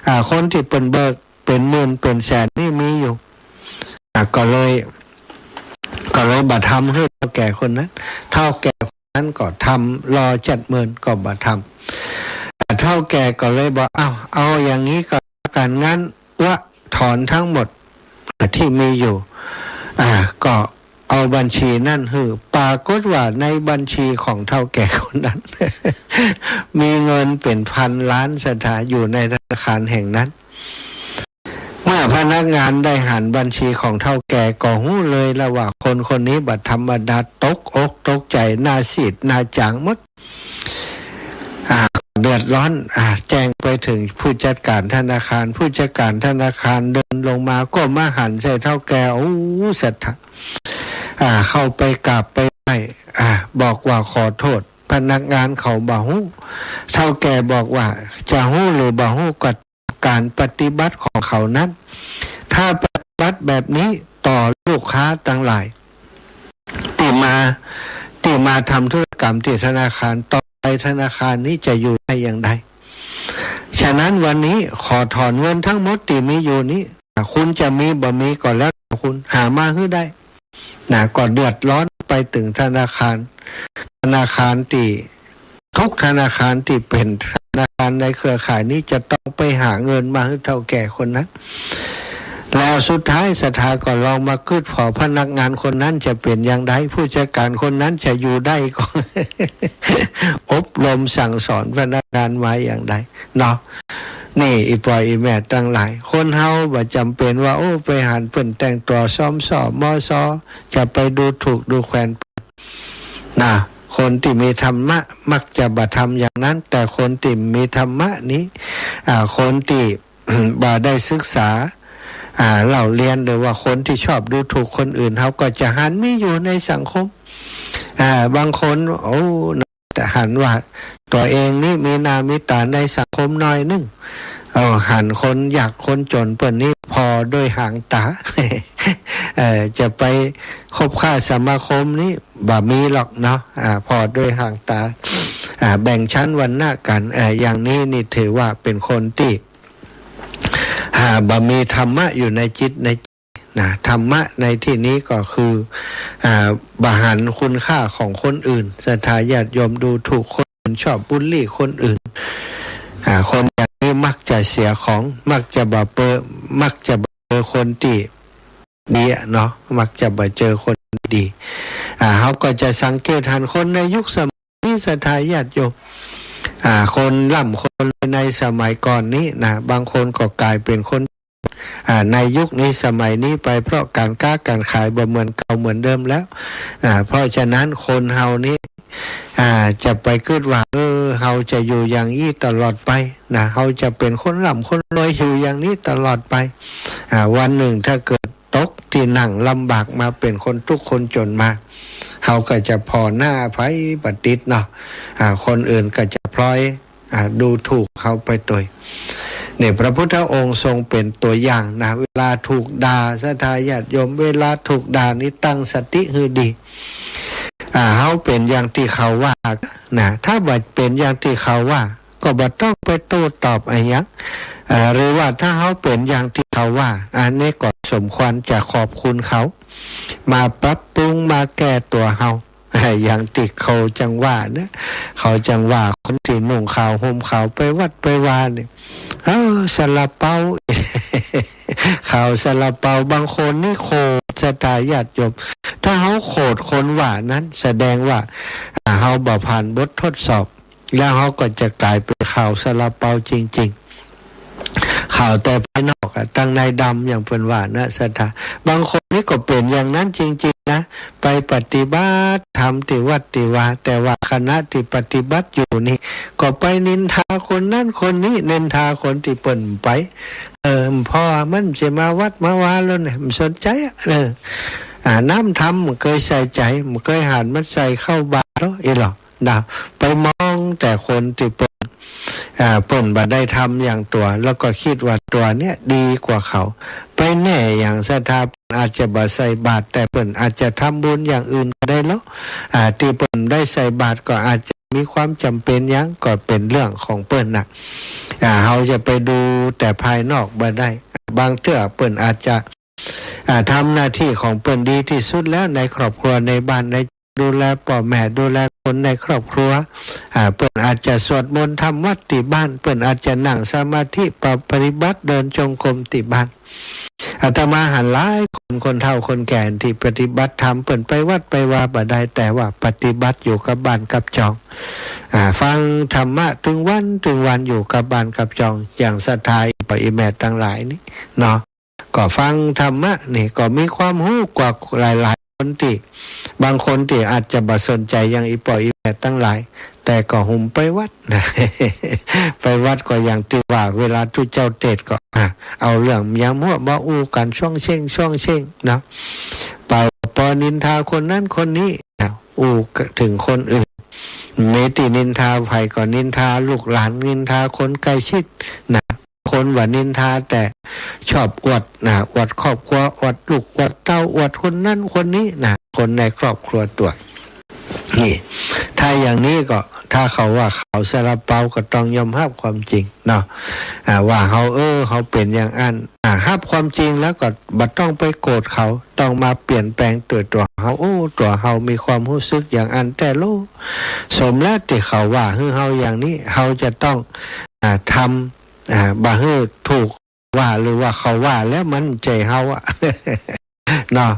อ่า คนตี้เปิ้นเบิกเป๋นหมื่นเป๋นแสนนี่มีอยู่ อ่า ก็เลย ก็เลยบ่ทำหื้อเฒ่าแก่คนนั้น เฒ่าแก่คนนั้นก็ทำรอจัดเมินก็บ่ทำ อ่า เฒ่าแก่ก็เลยบอก เอา เอาอย่างนี้ก็แล้วกั๋น งั้นว่าถอนทั้งหมด อ่า ตี้มีอยู่ อ่า ก็เอาบัญชีนั้นหื้อ ปรากฏว่าในบัญชีของเฒ่าแก่คนนั้น มีเงินเป๋นพันล้าน ศรัทธา อยู่ในธนาคารแห่งนั้น เมื่อพนักงานได้หันบัญชีของเฒ่าแก่ก็ฮู้เลยละว่าคนคนนี้บ่ธรรมดา ตกอกตกใจ๋ หน้าซีดหน้าจ๋างหมด อ่า เดือ อดร้อน อ่า แจ้งไปเถิงผู้จัดก๋านธนาคาร ผู้จัดก๋านธนาคารเดินลงมาก็มาหันใส่เฒ่าแก่ โอ้ ศรัทธา อ่า เข้าไปกราบไปไหว้ อ่า บอกว่าขอโทษ พนักงานเขาบ่ฮู้ เฒ่าแก่บอกว่าจะฮู้หรือบ่ฮู้ก็ ก๋านปฏิบัติของเขานั้น ถ้าปฏิบัติแบบนี้ต่อลูกค้าตังหลาย ตี้มา ตี้มาทำธุรกรรมตี้ธนาคาร ต่อไปธนาคารนี้จะอยู่ได้อย่างใด ฉะนั้นวันนี้ขอถอนเงินทั้งหมดตี้มีอยู่นี้ คุณจะมีบ่มีก็แล้วแต่คุณ หามาหื้อได้ นะ ก็เดือดร้อนไปเถิงธนาคาร ธนาคารตี้ ทุกธนาคารตี้เป๋นธนาคารในเครือข่ายนี้จะต้องไปหาเงินมาหื้อเฒ่าแก่คนนั้น แล้วสุดท้ายศรัทธาก็ลองมากึ๊ดผ่อ พนักงานคนนั้นจะเป๋นอย่างใด ผู้จัดก๋านคนนั้นจะอยู่ได้ก็ อบรมสั่งสอนพนักงานมาอย่างใด เนาะ นี่ อี่ป้ออี่แม่ตังหลาย คนเฮาบ่จ๋ำเป๋นว่า โอ้ ไปหันเปิ้นแต่งตั๋วซอมซ้อมอซอ จะไปดูถูกดูแขวน นะ คนตี้มีธรรมะมักจะบ่ทำอย่างนั้น แต่คนตี้มีธรรมะนี้ อ่า คนตี้ บ่ได้ศึกษา อ่า เล่าเรียน หรือว่าคนตี้ชอบดูถูกคนอื่น เฮาก็จะหันมีอยู่ในสังคม อ่า บางคน โอ้ หันว่าตั๋วเองนี้มีหน้ามีต๋าในสังคมหน่อยนึ่ง เออ หันคนยากคนจ๋นเปิ้นนี้ผ่อโดยหางต๋า เออ จะไปคบค้าสมาคมนี้บ่มีหรอกเนาะ อ่า ผ่อโดยหางต๋า อ่า แบ่งชั้นวรรณะกั๋น เออ อย่างนี้นี่ถือว่าเป๋นคนตี้ อ่า บ่มีธรรมะอยู่ในจิตใน นะ ธรรมะในตี้นี้ก็คือ อ่า บ่หันคุณค่าของคนอื่น ศรัทธาญาติโยม ดูถูกคนอื่น ชอบบูลลี่คนอื่น อ่า คนอย่างนี้มักจะเสียของ มักจะบ่เป๋น มักจะบ่เป๋นคนตี้ดีอะเนาะ มักจะบ่เจอคนดี อ่า เฮาก็จะสังเกตหันคนในยุคสมัยนี้ ศรัทธาญาติโยม อ่า คนร่ำคนรวยในสมัยก่อนนี้นะ บางคนก็ก๋ายเป๋นคน อ่า ในยุคนี้สมัยนี้ไป เพราะก๋านก๊าก๋านขายบ่เหมือนเก่าเหมือนเดิมแล้ว อ่า เพราะฉะนั้นคนเฮานี้ อ่า จะไปกึ๊ดว่า เออ เฮาจะอยู่อย่างอี้ตลอดไปนะ เฮาจะเป๋นคนร่ำคนรวยอยู่อย่างนี้ตลอดไป อ่า วันนึ่งถ้าเกิดตกตี้นั่งลำบากมา เป๋นคนตุ๊กข์คนจ๋นมา เฮาก็จะผ่อหน้าใผบ่ติดเนาะ อ่า คนอื่นก็จะพลอย อ่า ดูถูกเฮาไปตวย เนี่ย พระพุทธองค์ทรงเป๋นตั๋วอย่างนะ เวลาถูกด่า ศรัทธาญาติโยม เวลาถูกด่านี้ตั้งสติหื้อดี อ่า เฮาเป๋นอย่างตี้เขาว่านะ ถ้าบ่เป๋นอย่างตี้เขาว่า ก็บ่ต้องไปโต้ตอบอะหยัง เอ่อ หรือว่าถ้าเฮาเป๋นอย่างตี้เขาว่า อันนี้ก็สมควรจะขอบคุณเขา มาปรับปรุง มาแก้ตั๋วเฮา อย่างตี้เขาจังว่านะ เขาจังว่าคนตี้นุ่งขาวห่มขาวไปวัดไปวาเนี่ย เออ ซาลาเปา ข่าวซาลาเปา บางคนนี่โขด ศรัทธาญาติโยม ถ้าเฮาโขดคนว่านั้น แสดงว่า อ่า เฮาบ่ผ่านบททดสอบ แล้วเฮาก็จะก๋ายเป๋นข่าวซาลาเปาจริงๆ ข่าวแต่ภายนอกอะ ตังในดำ อย่างเปิ้นว่านะ ศรัทธา บางคนนี่ก็เป๋นอย่างนั้นจริงๆ นะ ไปปฏิบัติธรรมตี้วัดตี้วา แต่ว่าขณะตี้ปฏิบัติอยู่นี่ ก็ไปนินทาคนนั้นคนนี้ นินทาคนตี้เปิ้นไป เออ เพราะว่ามันจะมาวัดมาวาแล้วเนี่ย มันสนใจอะ เออ อ่า น้ำธรรมมันเกยใส่ใจ๋ มันเกยหันมันใส่เข้าบาตรแล้ว อีหลอ นะ ไปมองแต่คนตี้เปิ้น อ่า เปิ้นบ่ได้ทำอย่างตั๋ว แล้วก็กึ๊ดว่าตั๋วเนี่ยดีกว่าเขา ไปแน่อย่างศรัทธา เปิ้นอาจจะบ่ใส่บาตร แต่เปิ้นอาจจะทำบุญอย่างอื่นก็ได้แล้ว อ่า ตี้เปิ้นได้ใส่บาตรก็อาจจะมีความจ๋ำเป๋นหยัง ก็เป๋นเรื่องของเปิ้นนะ อ่า เฮาจะไปดูแต่ภายนอกบ่ได้ บางเตื้อเปิ้นอาจจะ อ่า ทำหน้าตี้ของเปิ้นดีตี้สุดแล้ว ในครอบครัวในบ้านใน ดูแลป้อแม่ ดูแลคนในครอบครัว อ่า เปิ้นอาจจะสวดมนต์ทำวัตรตี้บ้าน เปิ้นอาจจะนั่งสมาธิปะ- ปฏิบัติเดินจงกรมตี้บ้าน อาตมาหันหลายคน คนเฒ่าคนแก่ตี้ปฏิบัติธรรม เปิ้นไปวัดไปวาบ่ได้ แต่ว่าปฏิบัติอยู่กับบ้านกับจอง อ่า ฟังธรรมะตึงวันตึงวันอยู่กับบ้านกับจอง อย่างศรัทธาอี่ป้ออี่แม่ตังหลายนี่เนาะ ก็ฟังธรรมะนี่ก็มีความฮู้กว่าหลายๆ คนตี้ บางคนตี้อาจจะบ่สนใจ๋อย่างอี่ป้ออี่แม่ตังหลาย แต่ก็หุมไปวัดนะ ไปวัดก็อย่างตี้ว่า เวลาตุ๊เจ้าเตสน์ก็ อ่ะ เอาเรื่องยามหัวมาอู้กั๋นช่วงเช็่งช่วงเช็่งเนาะ ไปปอนินทาคนนั้นคนนี้นะ อู้เถิงคนอื่น มีตี้นินทาใผก็นินทาลูกหลาน นินทาคนใก้ชิดนะ คนว่านินทาแต่ชอบอวดนะ อวดครอบครัว อวดลูก อวดเต้า อวดคนนั้นคนนี้นะ คนในครอบครัวตั๋ว นี่ ถ้าอย่างนี้ก็ ถ้าเขาว่าเขาซาลาเปาก็ต้องยอมฮับความจริงเนาะ อ่า ว่าเฮา เออ เฮาเป๋นอย่างอั้น อ่า ฮับความจริงแล้วก็บ่ต้องไปโกรธเขา ต้องมาเปลี่ยนแปลงตั๋ว ตั๋วเฮา โอ้ ตั๋วเฮามีความฮู้สึกอย่างอั้นแต๊โล สมแล้วตี้เขาว่าหื้อเฮาอย่างนี้ เฮาจะต้อง อ่า ทำ อ่า บ่หื้อถูกว่า หรือว่าเขาว่าแล้วมันใจ้เฮาอะ เนาะ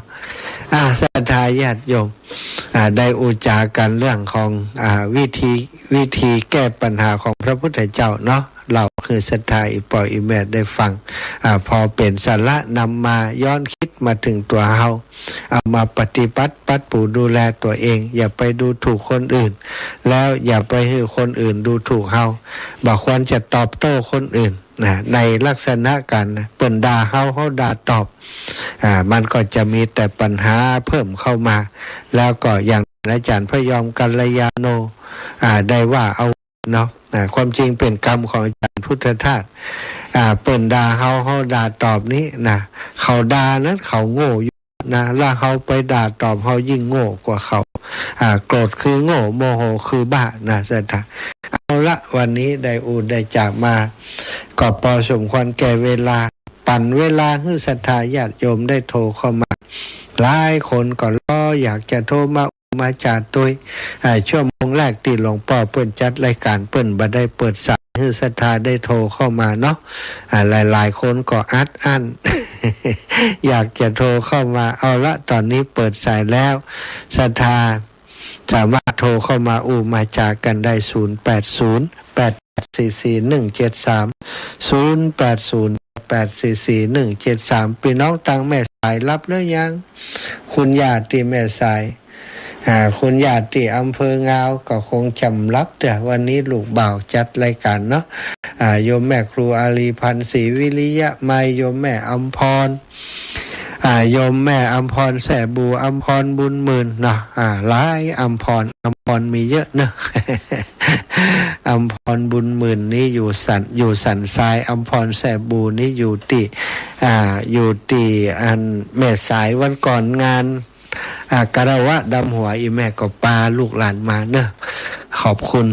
อ่า ศรัทธาญาติโยม อ่า ได้อู้จ๋ากั๋นเรื่องของ อ่า วิธี วิธีแก้ปัญหาของพระพุทธเจ้าเนาะ เล่าหื้อศรัทธาอี่ป้ออี่แม่ได้ฟัง อ่า พอเป๋นสาระนำมาย้อนกึ๊ดมาเถิงตั๋วเฮา เอามาปฏิบัติ ปัดปูดูแลตั๋วเอง อย่าไปดูถูกคนอื่น แล้วอย่าไปหื้อคนอื่นดูถูกเฮา บ่ควรจะตอบโต้คนอื่น นะ ในลักษณะก๋านเปิ้นด่าเฮา เฮาด่าตอบ อ่า มันก็จะมีแต่ปัญหาเพิ่มเข้ามา แล้วก็อย่างอาจ๋ารย์พยอมกัลยาโณ อ่า ได้ว่าเอาเนาะ อ่า ความจริงเป๋นกำของอาจ๋ารย์พุทธทาส อ่า เปิ้นด่าเฮา เฮาด่าตอบนี้นะ เขาด่านั้นเขาโง่อยู่นะ แล้วเฮาไปด่าตอบ เฮายิ่งโง่กว่าเขา อ่า โกรธคือโง่ โมโหคือบ้านะ ศรัทธา เอาละ วันนี้ได้อู้ได้จ๋ามา ก็ปอสมควรแก่เวลา ปั๋นเวลาหื้อศรัทธาญาติโยมได้โทรเข้ามา หลายคนก็รออยากจะโทรมาอู้มาจ๋าตวย อ่า ชั่วโมงแรกตี้หลวงป้อเปิ้นจัดรายก๋าน เปิ้นบ่ได้เปิดสายหื้อศรัทธาได้โทรเข้ามาเนาะ อ่า หลายๆ คนก็อัดอั้น อยากจะโทรเข้ามา เอาละ ต๋อนนี้เปิดสายแล้ว ศรัทธา สามารถโทรเข้ามาอู้มาจ๋ากั๋นได้ ศูนย์แปดศูนย์ แปดแปดสี่สี่หนึ่งเจ็ดสาม ศูนย์แปดศูนย์ แปดแปดสี่สี่หนึ่งเจ็ดสาม ปี้น้องตางแม่สายหลับแล้วยัง คุณย่าตี้แม่สาย อ่า คุณย่าตี้อำเภองาวก็คงจ๋ำหลับเตื้อ วันนี้ลูกบ่าวจัดรายก๋านเนาะ อ่า โยมแม่ครูอารีพันธ์ศรีวิริยะมัย โยมแม่อำพร อ่า โยมแม่อำพรแซ่บู่ อำพรบุญหมื่นเนาะ อ่า หลายอำพร อำพรมีเยอะเนาะ อำพรบุญหมื่นนี่อยู่สัน อยู่สันทราย อำพรแซ่บู่นี่อยู่ตี้ อ่า อยู่ตี้อันแม่สาย วันก่อนงาน อ่า คารวะดำหัว อี่แม่ก็ปาลูกหลานมาเนาะ ขอบคุณ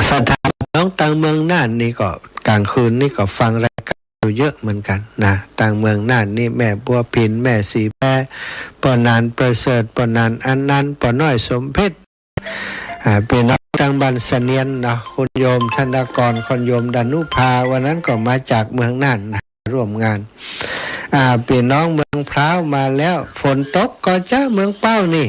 ศรัทธาน้องตางเมืองน่านนี่ก็ ก๋างคืนนี่ก็ฟังรายก๋านอยู่เยอะเหมือนกั๋นนะ ตางเมืองน่านนี่ แม่บัวพิน แม่ศรีแพร ป้อหนานประเสริฐ ป้อหนานอนันต์ ป้อน้อยสมเพชร อ่า ปี้น้องตางบ้านเสนียนเนาะ คุณโยมธนากร คุณโยมดานุภา วันนั้นก็มาจากเมืองน่านนะ ร่วมงาน อ่า ปี้น้องเมืองพร้าวมาแล้ว ฝนตกก่อเจ้า เมืองเป้านี่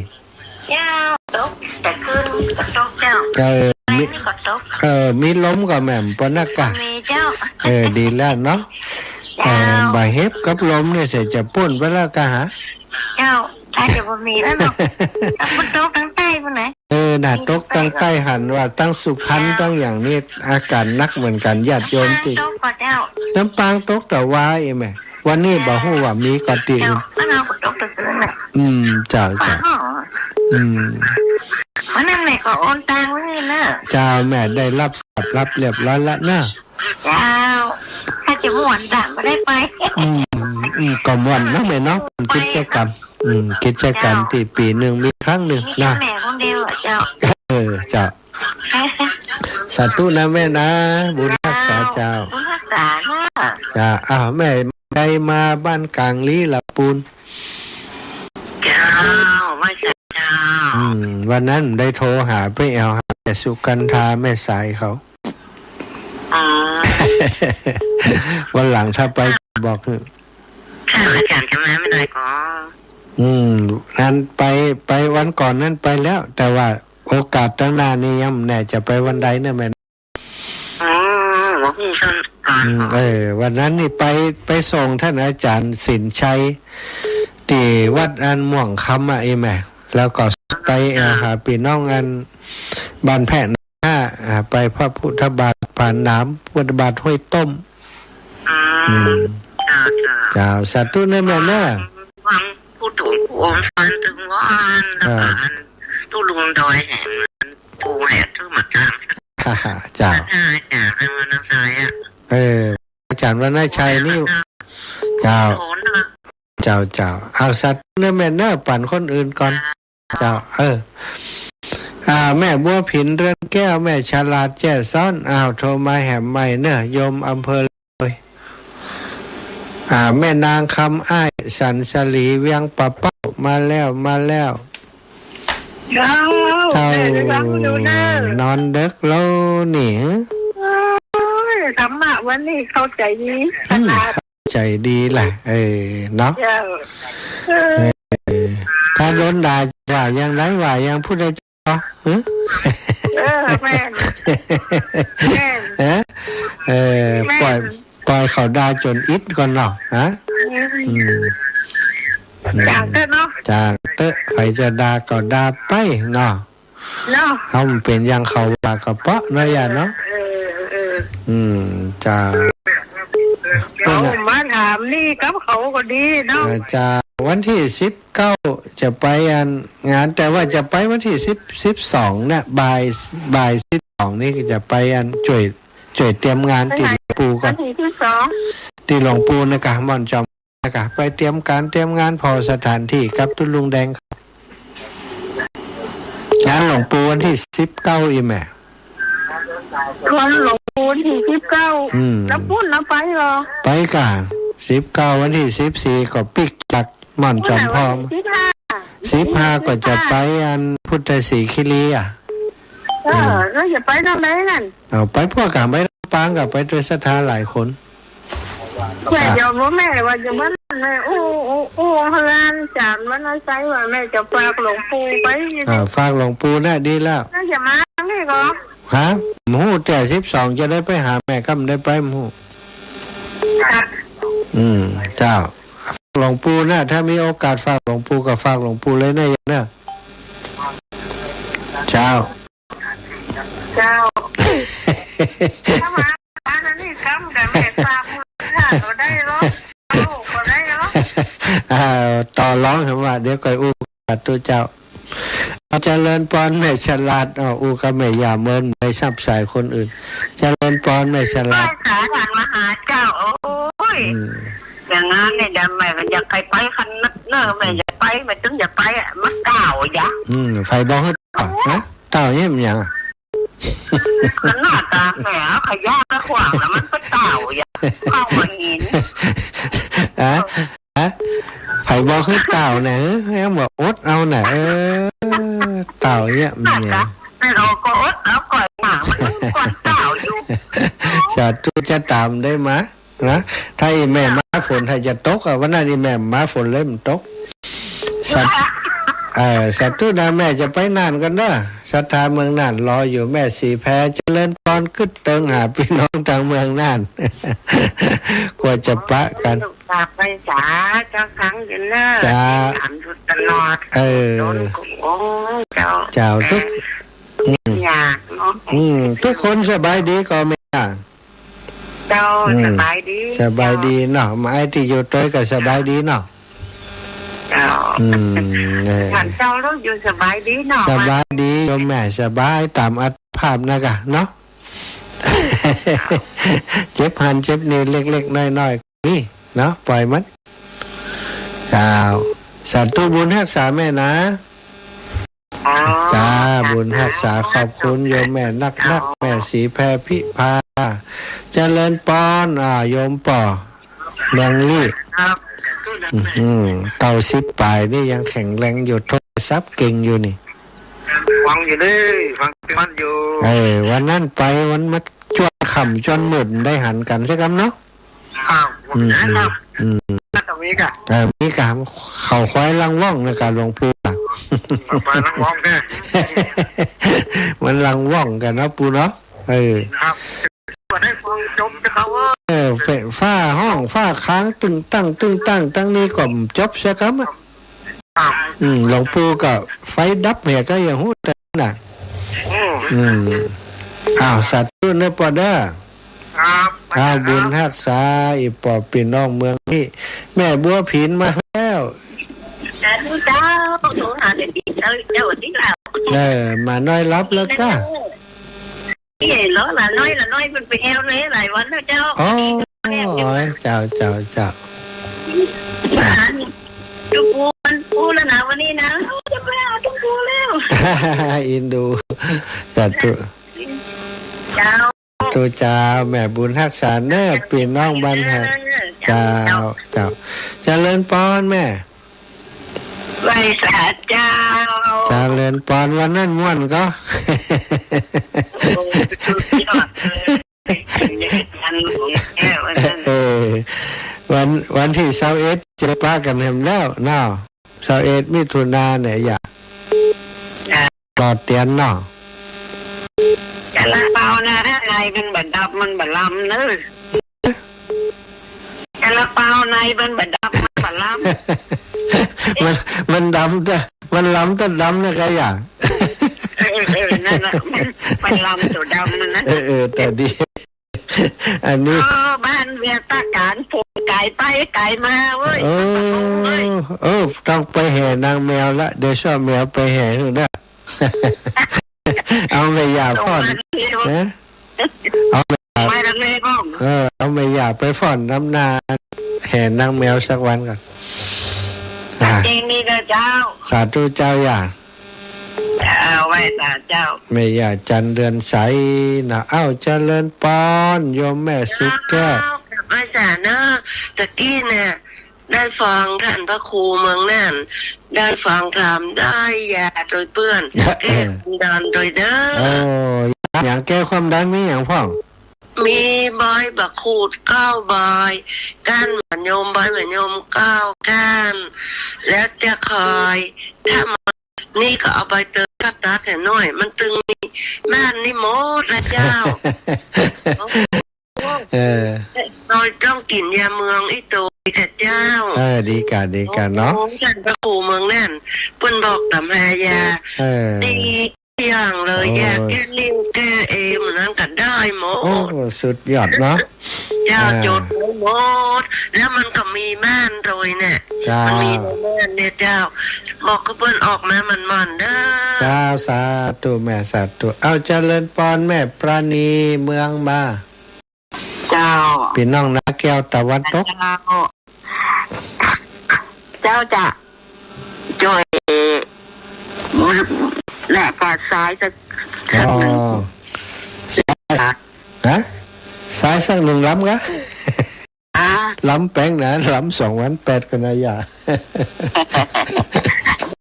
เจ้า ตก แต่คืนก็ตกเจ้า เออ มี แลงนี่ก็ตก เออ มีลมก่อแหม่มปอนักก่ะ มีเจ้า เออ ดีแล้วเนาะ เจ้า เออ บ่าเห็บกับลมนี่เสียจะปู้นไปแล้วก่ะหา เจ้า ถ้าจะบ่มีแล้วเนาะ ถ้าฝนตกตางใต้ปู้นนะ เออ น่ะ ตกตางใต้หันว่าตางสุพรรณ เจ้า ตางอย่างนี้อาก๋ารหนักเหมือนกั๋น ญาติโยมตี้ ลำปางตกก่อเจ้า ลำปางตกตะวาอี้แม่ วันนี้บ่ฮู้ว่ามีก่อตี้อื่น เจ้า บ้านเฮาก็ตกตะคืนน่ะ อืม เจ้า เจ้า อ๋อ อืม วันนั้นแม่ก็โอนตังค์ไว้เนาะ เจ้า แม่ได้รับทราบรับเรียบร้อยแล้วเนาะ เจ้า ถ้าจะม่วนตางบ่ได้ไป อืม อืม ก็ม่วนเนาะแม่เนาะ ไป กิจกรรม อืม กิจกรรม เจ้า ตี้ปี๋นึ่งมีครั้งนึ่ง มี นะ แม่คนเดียวอะเจ้า เออ เจ้า สาธุนะแม่นะ บุญฮักษาเจ้า บุญฮักษาเนาะ เจ้า อ้าว แม่ได้มาบ้านก๋างลี้ละปูน เจ้า ไหว้สาเจ้า อืม วันนั้นได้โทรหาไปแอ่วหาแม่สุกันธา แม่สายเขา อ๋อ วันหลังถ้าไปบอกเถอะ ค่ะ อาจ๋ารย์จะมาเมื่อไหร่ก็ อืม นั้นไป ไปวันก่อนนั้นไปแล้ว แต่ว่าโอกาสตางหน้านี่ยังบ่แน่จะไปวันใดเนาะแม่ อืม บ่ฮู้ซ้ำกั๋น อืม เออ วันนั้นนี่ไป ไปส่งต้านอาจ๋ารย์สินชัย ตี้วัดอันม่วงคำอะ อี้แม่ แล้วก็ ไป อ่า หาปี้น้องอันบ้านแพะนะ อ่า ไปพระพุทธบาทผาหนาม พุทธบาทห้วยต้ม อืม อืม เจ้า เจ้า เจ้า สาธุเน้อแม่เน้อ ฟังผู้ถูกผู้โอมฟันตึงว่าน แล้วก็ อ่า มันตู้ลุงดอยแหม มันปูแหมตื้อหมากกาม ฮ่าฮ่า เจ้า อ่า เจ้า เป็นวันนักซอยอ่ะ เออ อาจ๋ารย์วรรณชัยนี่ เจ้า โอ้โห เจ้า เจ้า เอาสาธุเน้อแม่เน้อ ปั๋นคนอื่นก่อน เจ้า เออ อ่า แม่บัวผินเรือนแก้ว แม่ฉลาดแจ้ซ้อน อ้าว โทรมาแหมใหม่เน้อ โยมอำเภอเลย อ่า แม่นางคำอ้าย สันสลี เวียงป่าเป้า มาแล้ว มาแล้ว เจ้า เจ้า แม่ระวังอยู่เน้อ นอนดึกแล้วนี่ โอ้ย ธรรมะวันนี้เข้าใจ๋ดี อืม ขนาด ใจ๋ดีล่ะ เออ เนาะ เจ้า เออ เออ ถ้าโดนด่าว่าอย่างไร ว่าอย่างผู้ใดจะ ฮะ เออ แม่น แม่น เออ เออ แม่น ป่อย ป่อยเขาด่าจ๋นอิดก่อนเนาะ ฮะ อืม อืม จ๋างเต๊อะเนาะ จ๋างเต๊อะ ใผจะด่าก็ด่าไปเนาะ เนาะ เฮาบ่เป๋นอย่างเขาว่าก็เปาะเนาะ ย่าเนาะ เออ เออ อืม จ้า เขามาถามนี่กับเขาก็ดีเนาะ อ่า จ้า วันตี้สิบเก้าจะไปอันงาน แต่ว่าจะไปวันตี้สิบ สิบสองเนี่ย บ่าย บ่ายสิบสองนี่จะไปอันจ้วย จ้วยเตรียมงานตี้หลวงปู่ก่อน วันตี้สิบสอง ตี้หลวงปู่นะกะ ม่อนจอม แล้วก็ไปเตรียมก๋านเตรียมงานผ่อสถานตี้กับตุ๊ลุงแดง งานหลวงปู่วันตี้สิบเก้า อีแม่ วันหลวงปู่วันตี้สิบเก้า อืม แล้วปุ้นเฮาไปก่อ ไปก่ะ สิบเก้า วันตี้สิบสี่ก็ปิ๊กจากม่อนจอมพอง วันตี้สิบห้า สิบห้าก็จะไปอันพุทธศรีคิรีอ่ะ เออ อืม แล้วจะไปตางใดนั่น เอาไปพวกก๋า ไปลำปางก๋า ไปตวยศรัทธาหลายคน แม่จ๋อมว่าแม่ว่าจะมา แม่อู้ อู้ อู้เฮือนจ๋ารย์วรรณชัยว่าแม่จะฝากหลวงปู่ไป อ่า ฝากหลวงปู่นะ ดีแล้ว แม่จะมานี่ก่อ ฮะ บ่ฮู้ แต่สิบสองจะได้ไปหาแม่กำได้ไปบ่ฮู้ ครับ อืม เจ้า หลวงปู่นะ ถ้ามีโอกาสฝากหลวงปู่ก็ฝากหลวงปู่เลยนะ เน้อ เจ้า เจ้า ถ้ามา อันนี้กำกับแม่ฝากมือข้าก็ได้เหรอ ลูกก็ได้เหรอ อ่า ต่อรองเถอะว่า เดี๋ยวก่อยอู้กับตุ๊เจ้า เจริญปอนแม่ฉลาด อ้อ อู้กับแม่ย่าเมิน บ่ซับสายคนอื่น เจริญปอนแม่ฉลาด ไหว้สาธารณะเจ้า โอ้ย อืม อย่างนั้นเนี่ย เดี๋ยวแม่ก็อยากไป ไปคันนึกเนอะ แม่อยากไป แม่ตึงอยากไปอะ มันเก่าอย่ะ อืม ใผบอกหื้อเก่า ฮะ เก่าเนี่ยมันหยังอะ ขนาดตาแผลขย้าก็ขวางแล้วมันก็เก่าอย่ะ เข้ามาหิน ฮะ ฮะ ใผบอกหื้อเก่าเนี่ย ยังบอกอดเอาน่ะ เออ เก่าเนี่ยมันหยัง แต่เราก็อดเอาก่อนหนา มันก่อนเก่าอยู่ สาธุ จะต๋ามได้มา นะ ถ้าอีแม่มาฝนถ้าจะตกอะ วันนั้นอีแม่มาฝนเลยมันตก สา เอ่อ สาธุนะ แม่จะไปน่านก่อนเน้อ ศรัทธาเมืองน่านรออยู่ แม่ศรีแพร เจริญปอน กึ๊ดเติงหาปี้น้องตางเมืองน่าน กว่าจะปะกั๋น ลูกสาวไปสาเจ้าครั้งเดียวเน้อ จ้า ถามอยู่ตลอด เออ โดนกุมองค์เจ้า เจ้า ทุก อืม อยากเนาะ อืม ตุ๊กคนสบายดีก่อแม่ เจ้า อืม สบายดี สบายดีเนาะ มาไอ้ตี้อยู่ตวยก็สบายดีเนาะ เจ้า อืม เออ ถามเจ้าแล้วอยู่สบายดีเนาะ สบายดีโยมแม่ สบายต๋ามอัตภาพนะกะเนาะ เจ็บหั้นเจ็บนี่เล็กๆ น้อยๆ นี่เนาะ ป่อยมัน เจ้า สาธุบุญฮักษาแม่นะ อ๋อ จ้า ค่ะ บุญฮักษา ขอบคุณโยมแม่นักๆ แม่ศรีแพรพิพา เจริญปอน อ่า โยมป้อ เมืองลี้ ครับ อื้อหือ เก้าสิบป๋ายนี่ยังแข็งแรงอยู่ โทรศัพท์เก่งอยู่นี่ ฟังอยู่เด้อ ฟังมันอยู่ เออ วันนั้นไป วันมาจวนค่ำจวนมืดได้หันกั๋นสักกำเนาะ อ้าว อืม ผมแนะนำ อืม ตรงนี้ก่ะ เออ มีก๋านเขาควายลังว่องนะกะหลวงปู่อะ เขาควายลังว่องแท้ มันลังว่องกั๋นเนาะปู่เนาะ เออ ครับ ก็ได้ฟังจบนะครับ เออ เฟะ ฟ้าฮ้อง ฟ้าค้าง ตึงตัง ตึงตัง ตังนี้ก็จบเสียกำอะ อืม หลวงปู่ก็ไฟดับเหียก็ยังฮู้ตังนั้นน่ะ อืม อืม อ้าว สาธุเน่อป้อเน่อ ครับ อ้าว บุญฮักษา อี่ป้อปี้น้องเมืองนี้ แม่บัวผินมาแล้ว สาธุเจ้า โทรหาแต่เช้า เจ้าตี้ลาว เออ หมาน้อยหลับแล้วก้า เอ๊ะ เหรอ หลานน้อย หลานน้อยมันไปแอวเลยหลายวันแล้วเจ้า อ๋อ เจ้า เจ้า เจ้า หลานตุ๊กปูมันปูแล้วนะวันนี้นะ จะไปหาตุ๊กปูแล้ว เอ็นดู สาธุ เจ้า สาธุเจ้า แม่บุญฮักษาเน่อ ปี้น้องบ้านแฮด เจ้า เจ้า เจ้า เจริญปอนแม่ ไหว้สาเจ้า เจริญปอน วันนั้นม่วนก่อ โอ้ สุดยอดเลย วันของแม่วันนั้น เออ วัน วันตี้ซาวเอ็ดจะปะกั๋นแหมแล้วเนาะ ซาวเอ็ดมิถุนาเนี่ย อย่า อ่า รอเตียนเนาะ ซาลาเปานะ ในมันบ่ดำ มันบ่ลำเนอะ ซาลาเปาในมันบ่ดำ มันบ่ลำ มัน มันดำแต่ มันลำแต่ดำนะกะอย่าง เออ เออ นั่นแหละ มัน มันลำตั๋วดำมันนะ เออ เออ แต่ดี อันนี้ เออ บ้านเวียงตาการ ผมไก๋ไปไก๋มาเว้ย เออ เออ ต้องไปแห่นางแมวละ เดี๋ยวชอบแมวไปแห่นู่นนะ เอาแม่ย่าฟ้อน ส่งมาที่ นะ เอาแม่ย่า ไปละแม่ก็ เออ เอาแม่ย่าไปฟ้อนนำนา แห่นางแมวสักวันก่อน อ่ะ จริงนี่นะเจ้า สาธุเจ้าย่า เจ้า ไหว้สาเจ้า แม่ย่าจันเดือนใสนะ เอ้า เจริญปอน โยมแม่สุขแก้ว เจ้า ไหว้สาเนอะ ตะกี้เนี่ย ได้ฟังท่านพระครูเมืองน่าน ได้ฟังธรรม ได้ยาโตยเปื้อน แก้ความดันโตยเด้อ โอ้ ยาหยังแก้ความดันมีหยังพ่อง มีใบบักขูดเก้าใบ ก้านหมากยม ใบหมากยมเก้าก้าน แล้วจะคอย ถ้ามัน นี่ก็เอาใบเตยตัดๆ ให้หน่อย มันตึงมี บ้านนี่หมดละเจ้า เออ เราต้องกิ๋นยาเมืองอี้โตยกะเจ้า เออ ดีกะ ดีกะเนาะ โอ้ ท่านพระครูเมืองน่าน เปิ้นบอกต๋ำหายา เออ ดีอย่างเลย โอ้ ยาแก้ริ่วแก้เอวนั่นก็ได้หมด โอ้ สุดยอดเนาะ เจ้า อ่า จดไว้หมด แล้วมันก็มีม่านโตยเนี่ย เจ้า มันมีในม่านเนี่ยเจ้า บอกกับเปิ้นออกมาหมั่นๆ เด้อ เจ้า สาธุแม่ สาธุ เอ้า เจริญปอนแม่ปราณีเมืองมา เจ้า ปี้น้องนาแก้วตะวันตก เจ้า เจ้าจะจ้อยแหละ ปาดสายสัก อ๋อ สักหนึ่ง ฮะ สายสักหนึ่งลำกะ อ่า ลำแป๋งนะ ลำสองวันแปดก็นะย่า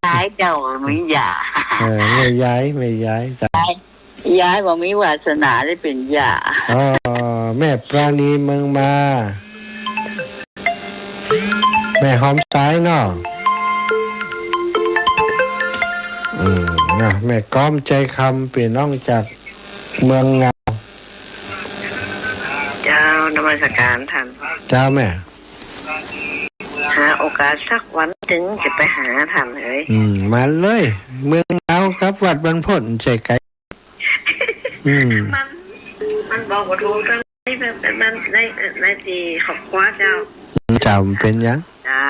ย้ายเจ้า ไม่ย้าย เออ ไม่ย้าย ไม่ย้าย ย้าย ย้ายบ่มีวาสนาได้เป๋นย่า อ๋อ แม่ปราณีเมืองมา แม่หอมสายเนาะ อืม นะ แม่ก้อมใจคำ ปี้น้องจากเมืองงาว เจ้า นมัสการท่าน เจ้าแม่ หาโอกาสสักวันตึงจะไปหาท่านเอ๋ย อืม มาเลย เมืองงาวกับวัดบรรพตใจ้กั๋น อืม มัน มันบอกบ่ถูก มัน มัน มันใน ในตี้ครอบครัวเจ้า เจ้า มันเป๋นหยัง เจ้า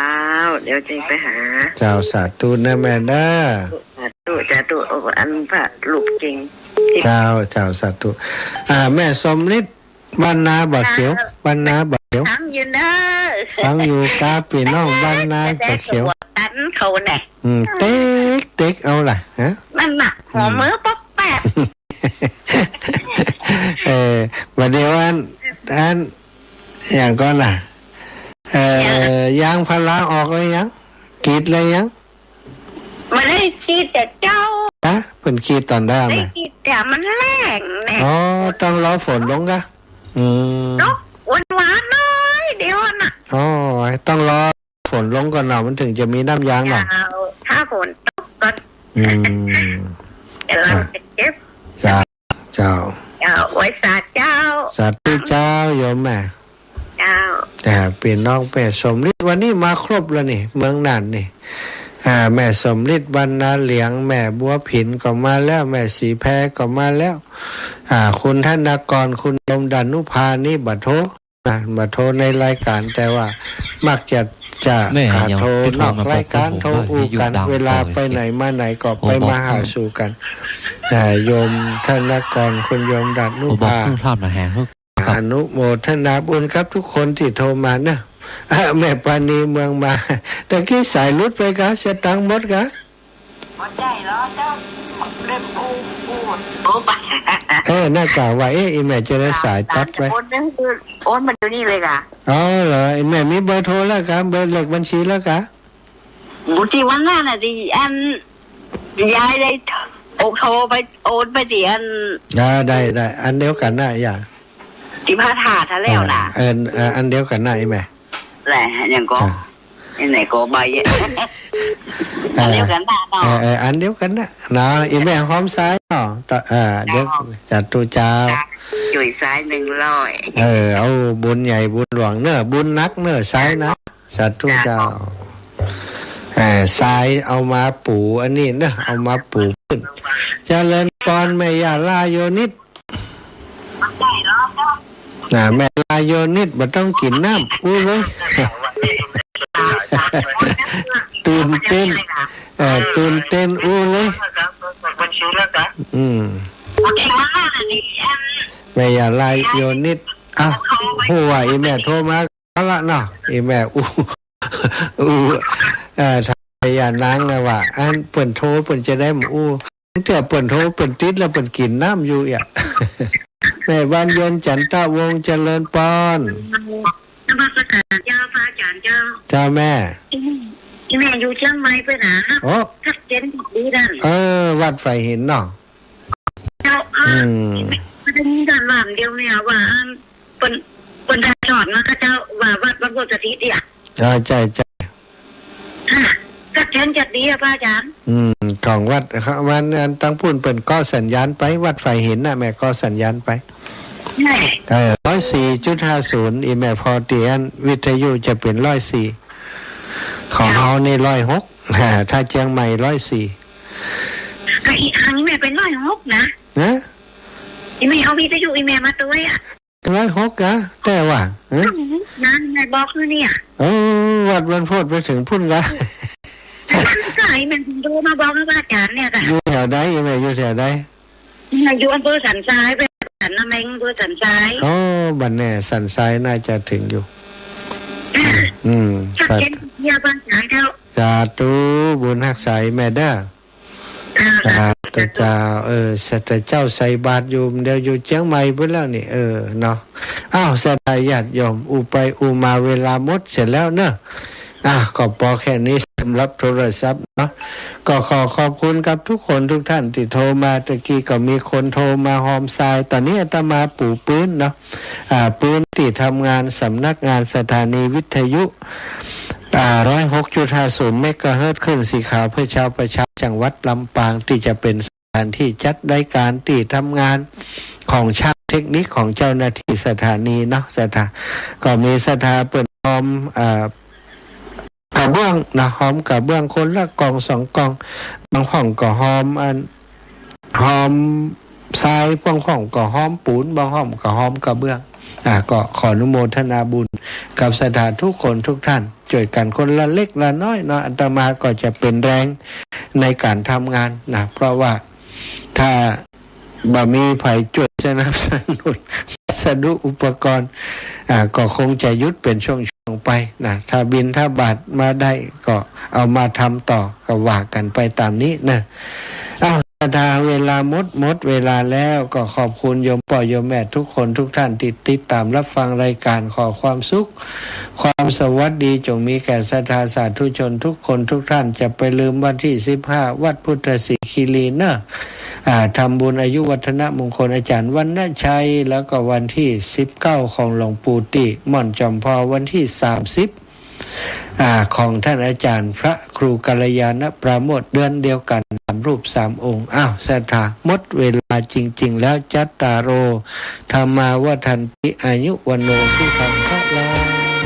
เดี๋ยวจะไปหา เจ้า สาธุนะแม่นะ สาธุ สาธุ อันพระรูปจริง เจ้า เจ้า สาธุ อ่า แม่สมฤทธิ์ บ้านนาบ่าเขียว บ้านนาบ่าเขียว ฟังอยู่เน่อ ฟังอยู่กา ปี้น้องบ้านนาบ่าเขียว ตันเขาเนี่ย อืม เต๊ก เต๊กเอาล่ะ ฮะ นั่นน่ะ หัวมือป๊อกแป๊ก เออ บ่าเดี๋ยวอัน อัน อย่างก่อนล่ะ เอ่อ ยางพาราออกแล้วยัง กรีดแล้วยัง บ่ได้กรีดแต่เจ้า ฮะ เปิ้นกรีดต๋อนใด ได้ แม่ กรีดแต่มันแล้งเนี่ย อ๋อ ต้องรอฝนลงกะ อืม ตกวันวานหน่อยเดียวน่ะ อ๋อ ต้องรอฝนลงก่อนเนาะ มันถึงจะมีน้ำยางเนาะ เจ้า ถ้าฝนตกก็ อืม กำลังจะเก็บ เจ้า เจ้า เจ้า ไหว้สาเจ้า สาธุเจ้า โยมแม่ เจ้า แต่ปี้น้องแม่สมฤทธิ์วันนี้มาครบแล้วนี่ เมืองน่านนี่ อ่า แม่สมฤทธิ์ วรรณาเหลือง แม่บัวผินก็มาแล้ว แม่ศรีแพรก็มาแล้ว อ่า คุณธนกร คุณโยมดานุภานี่บ่โทร นะ มาโทรในรายการ แต่ว่ามักจะ จะ แม่ อ่า ยัง โทร โทร นอกรายการ มาบอกผม โทรอู้กั๋น ว่าอยู่ด่าง เวลา โอ้ย ไปไหนมาไหนก็ โอ้ ไป บอก มาหาสู่กั๋น อ่า โยมธนกร คุณโยมดานุภา โอ้ บอก เพิ่งพลาดมาแหง ครับ อนุโมทนาบุญกับทุกคนตี้โทรมานะ อ่า แม่ปานีเมืองมา ตะกี้สายหลุดไปกะ สตางค์หมดกะ บ่ใจ้แล้วเจ้า เล่นอู้ อู้ อู้ไป เออ น่ากล่าวว่า เอ๊ะ อีแม่จะได้สายตัดไป โอนไป โอนมาเดี๋ยวนี้เลยกะ อ๋อเหรอ อีแม่มีเบอร์โทรแล้วกะ เบอร์เลขบัญชีแล้วกะ บุญที่วันนั้นน่ะ ที่อัน ยายได้โอนโทรไป โอนไปที่อัน อ่า ได้ ได้ อันเดียวกั๋นนะ อย่า ที่พระธาตุแล้วน่ะ อ่า เออ เออ อันเดียวกั๋นนะ อีแม่ แหละ ยังก็ จ้ะ อันไหนก็ใบ อันเดียวกั๋นน่ะเนาะ เออ เออ อันเดียวกั๋นนะ เนาะ อีแม่หอมสายเนาะ ต่อ อ่า เดี๋ยว เจ้า สาธุเจ้า จ้ะ จุ๋ยสายหนึ่งร้อย เออ เอาบุญใหญ่บุญหลวงเน่อ บุญหนักเน่อ สายนะ สาธุเจ้า เจ้า เออ สายเอามาปู๋อันนี้เน่อ เอามาปู๋พื้น เจริญปอนแม่ย่าลาโยนิด น่ะ แม่ลาโยนิดบ่ต้องกิ๋นน้ำ อู้เลย ตื่นเต้น เออ ตื่นเต้น อู้เลย อืม แม่ย่าลาโยนิด อ้าว ฮู้ว่าอีแม่โทรมา เอาละเนาะ อีแม่อู้ อู้ เอ่อ ถามยายนางนะว่า อันเปิ้นโทรเปิ้นจะได้มาอู้ เตื้อเปิ้นโทรเปิ้นติดแล้วเปิ้นกิ๋นน้ำอยู่เอี่ย แม่บานยนต์ จันตะวงศ์ เจริญปอน นมัสการเจ้า พระอาจารย์เจ้า เจ้าแม่ อีแม่อยู่เจียงใหม่เปิ้นหา โอ้ ชัดเจนดีดั้น เออ วัดไฝหินเนาะ เจ้า เออ อืม ได้ยินท่านว่าเดี๋ยวนี้ว่า เปิ้น เปิ้นถ่ายทอดมา เขาเจ้าว่าวัดบรรพตสถิตเนี่ย อ่า ใจ้ ใจ้ ค่ะ ชัดเจนชัดดีอะพระอาจารย์ อืม ของวัด วันนั้นตังปุ้นเปิ้นก่อสัญญาณไป วัดไฝหินน่ะ แม่ก่อสัญญาณไป ใช่ เออ ร้อยสี่จุดห้าศูนย์ อีแม่ พอเตียนวิทยุจะเป๋นร้อยสี่ ของเฮานี่ร้อยหก ถ้าเจียงใหม่ร้อยสี่ ก็อีกครั้งนี้แม่เป๋นร้อยหกนะ ฮะ อีแม่เอาวิทยุอีแม่มาตวยอะ ร้อยหกกะ แต่ว่า ฮะ อืม นั่นแม่บอกอยู่เนี่ย เออ วัดบรรพตไปเถิงปุ้นกะ ใช่ แม่โทรมาบอกนะพระอาจารย์เนี่ยกะ อยู่แถวใด แม่อยู่แถวใด อยู่อำเภอสันทราย ไปสันนาแมง อำเภอสันทราย อ๋อ บัดแน่ สันทรายน่าจะเถิงอยู่ อืม ชัดเจน สาธุ เนี่ยพระอาจารย์เจ้า สาธุ บุญฮักษาแม่เด้อ อ่า สาธุเจ้า เออ สาธุเจ้า ใส่บาตรอยู่ เดี๋ยวอยู่เจียงใหม่ปุ้นแล้วนี่ เออ เนาะ อ้าว ศรัทธาญาติโยม อู้ไปอู้มาเวลาหมดเสียแล้วเนาะ อ่ะ ก็ปอแค่นี้สำหรับโทรศัพท์เนาะ ก็ขอขอบคุณกับทุกคนทุกท่านตี้โทรมา ตะกี้ก็มีคนโทรมาหอมสาย ต๋อนนี้อาตมาปูพื้นเนาะ อ่า พื้นตี้ทำงานสำนักงานสถานีวิทยุ อ่า ร้อยหกจุดห้าศูนย์เมกะเฮิรตซ์ คลื่นสีขาวเพื่อชาวประชา จังหวัดลำปาง ตี้จะเป๋นสถานตี้จัดรายการตี้ทำงานของช่างเทคนิคของเจ้าหน้าที่สถานีเนาะ สถา ก็มีศรัทธาเปิ้นหอม อ่า กระเบื้องนะ หอมกระเบื้องคนละกล่องสองกล่อง บางห้องก็หอมอัน หอมทราย บางห้องก็หอมปูน บางห้องก็หอมกระเบื้อง อ่ะ ก็ขออนุโมทนาบุญกับศรัทธาทุกคนทุกท่าน จ้วยกั๋นคนละเล็กละน้อยเนาะ อาตมาก็จะเป๋นแรงในก๋านทำงานนะ เพราะว่าถ้า บ่มีใผจ้วยสนับสนุนวัสดุอุปกรณ์ อ่า ก็คงจะหยุดเป๋นช่วงๆ ไปนะ ถ้าบิณฑบาตมาได้ก็เอามาทำต่อ ก็ว่ากั๋นไปต๋ามนี้นะ อ้าว ศรัทธา เวลาหมด หมดเวลาแล้ว ก็ขอบคุณโยมป้อโยมแม่ทุกคนทุกท่านตี้ติดต๋ามรับฟังรายการ ขอความสุข ความสวัสดีจงมีแก่ศรัทธาสาธุชนทุกคนทุกท่าน จะไปลืมวันตี้สิบห้า วัดพุทธสิงคีรีเนาะ อ่า ทำบุญอายุวัฒนมงคลอาจ๋ารย์วรรณชัย แล้วก็วันตี้สิบเก้า ของหลวงปู่ตี้ม่อนจอมพอ วันตี้สามสิบ อ่า ของท่านอาจ๋ารย์พระครูกัลยาณปราโมชย์ เดือนเดียวกั๋น สามรูปสามองค์ อ้าว ศรัทธา หมดเวลาจริงๆ แล้ว จัตตาโร ธัมมา วัฑฒันติ อายุ วัณโณ สุขัง พลัง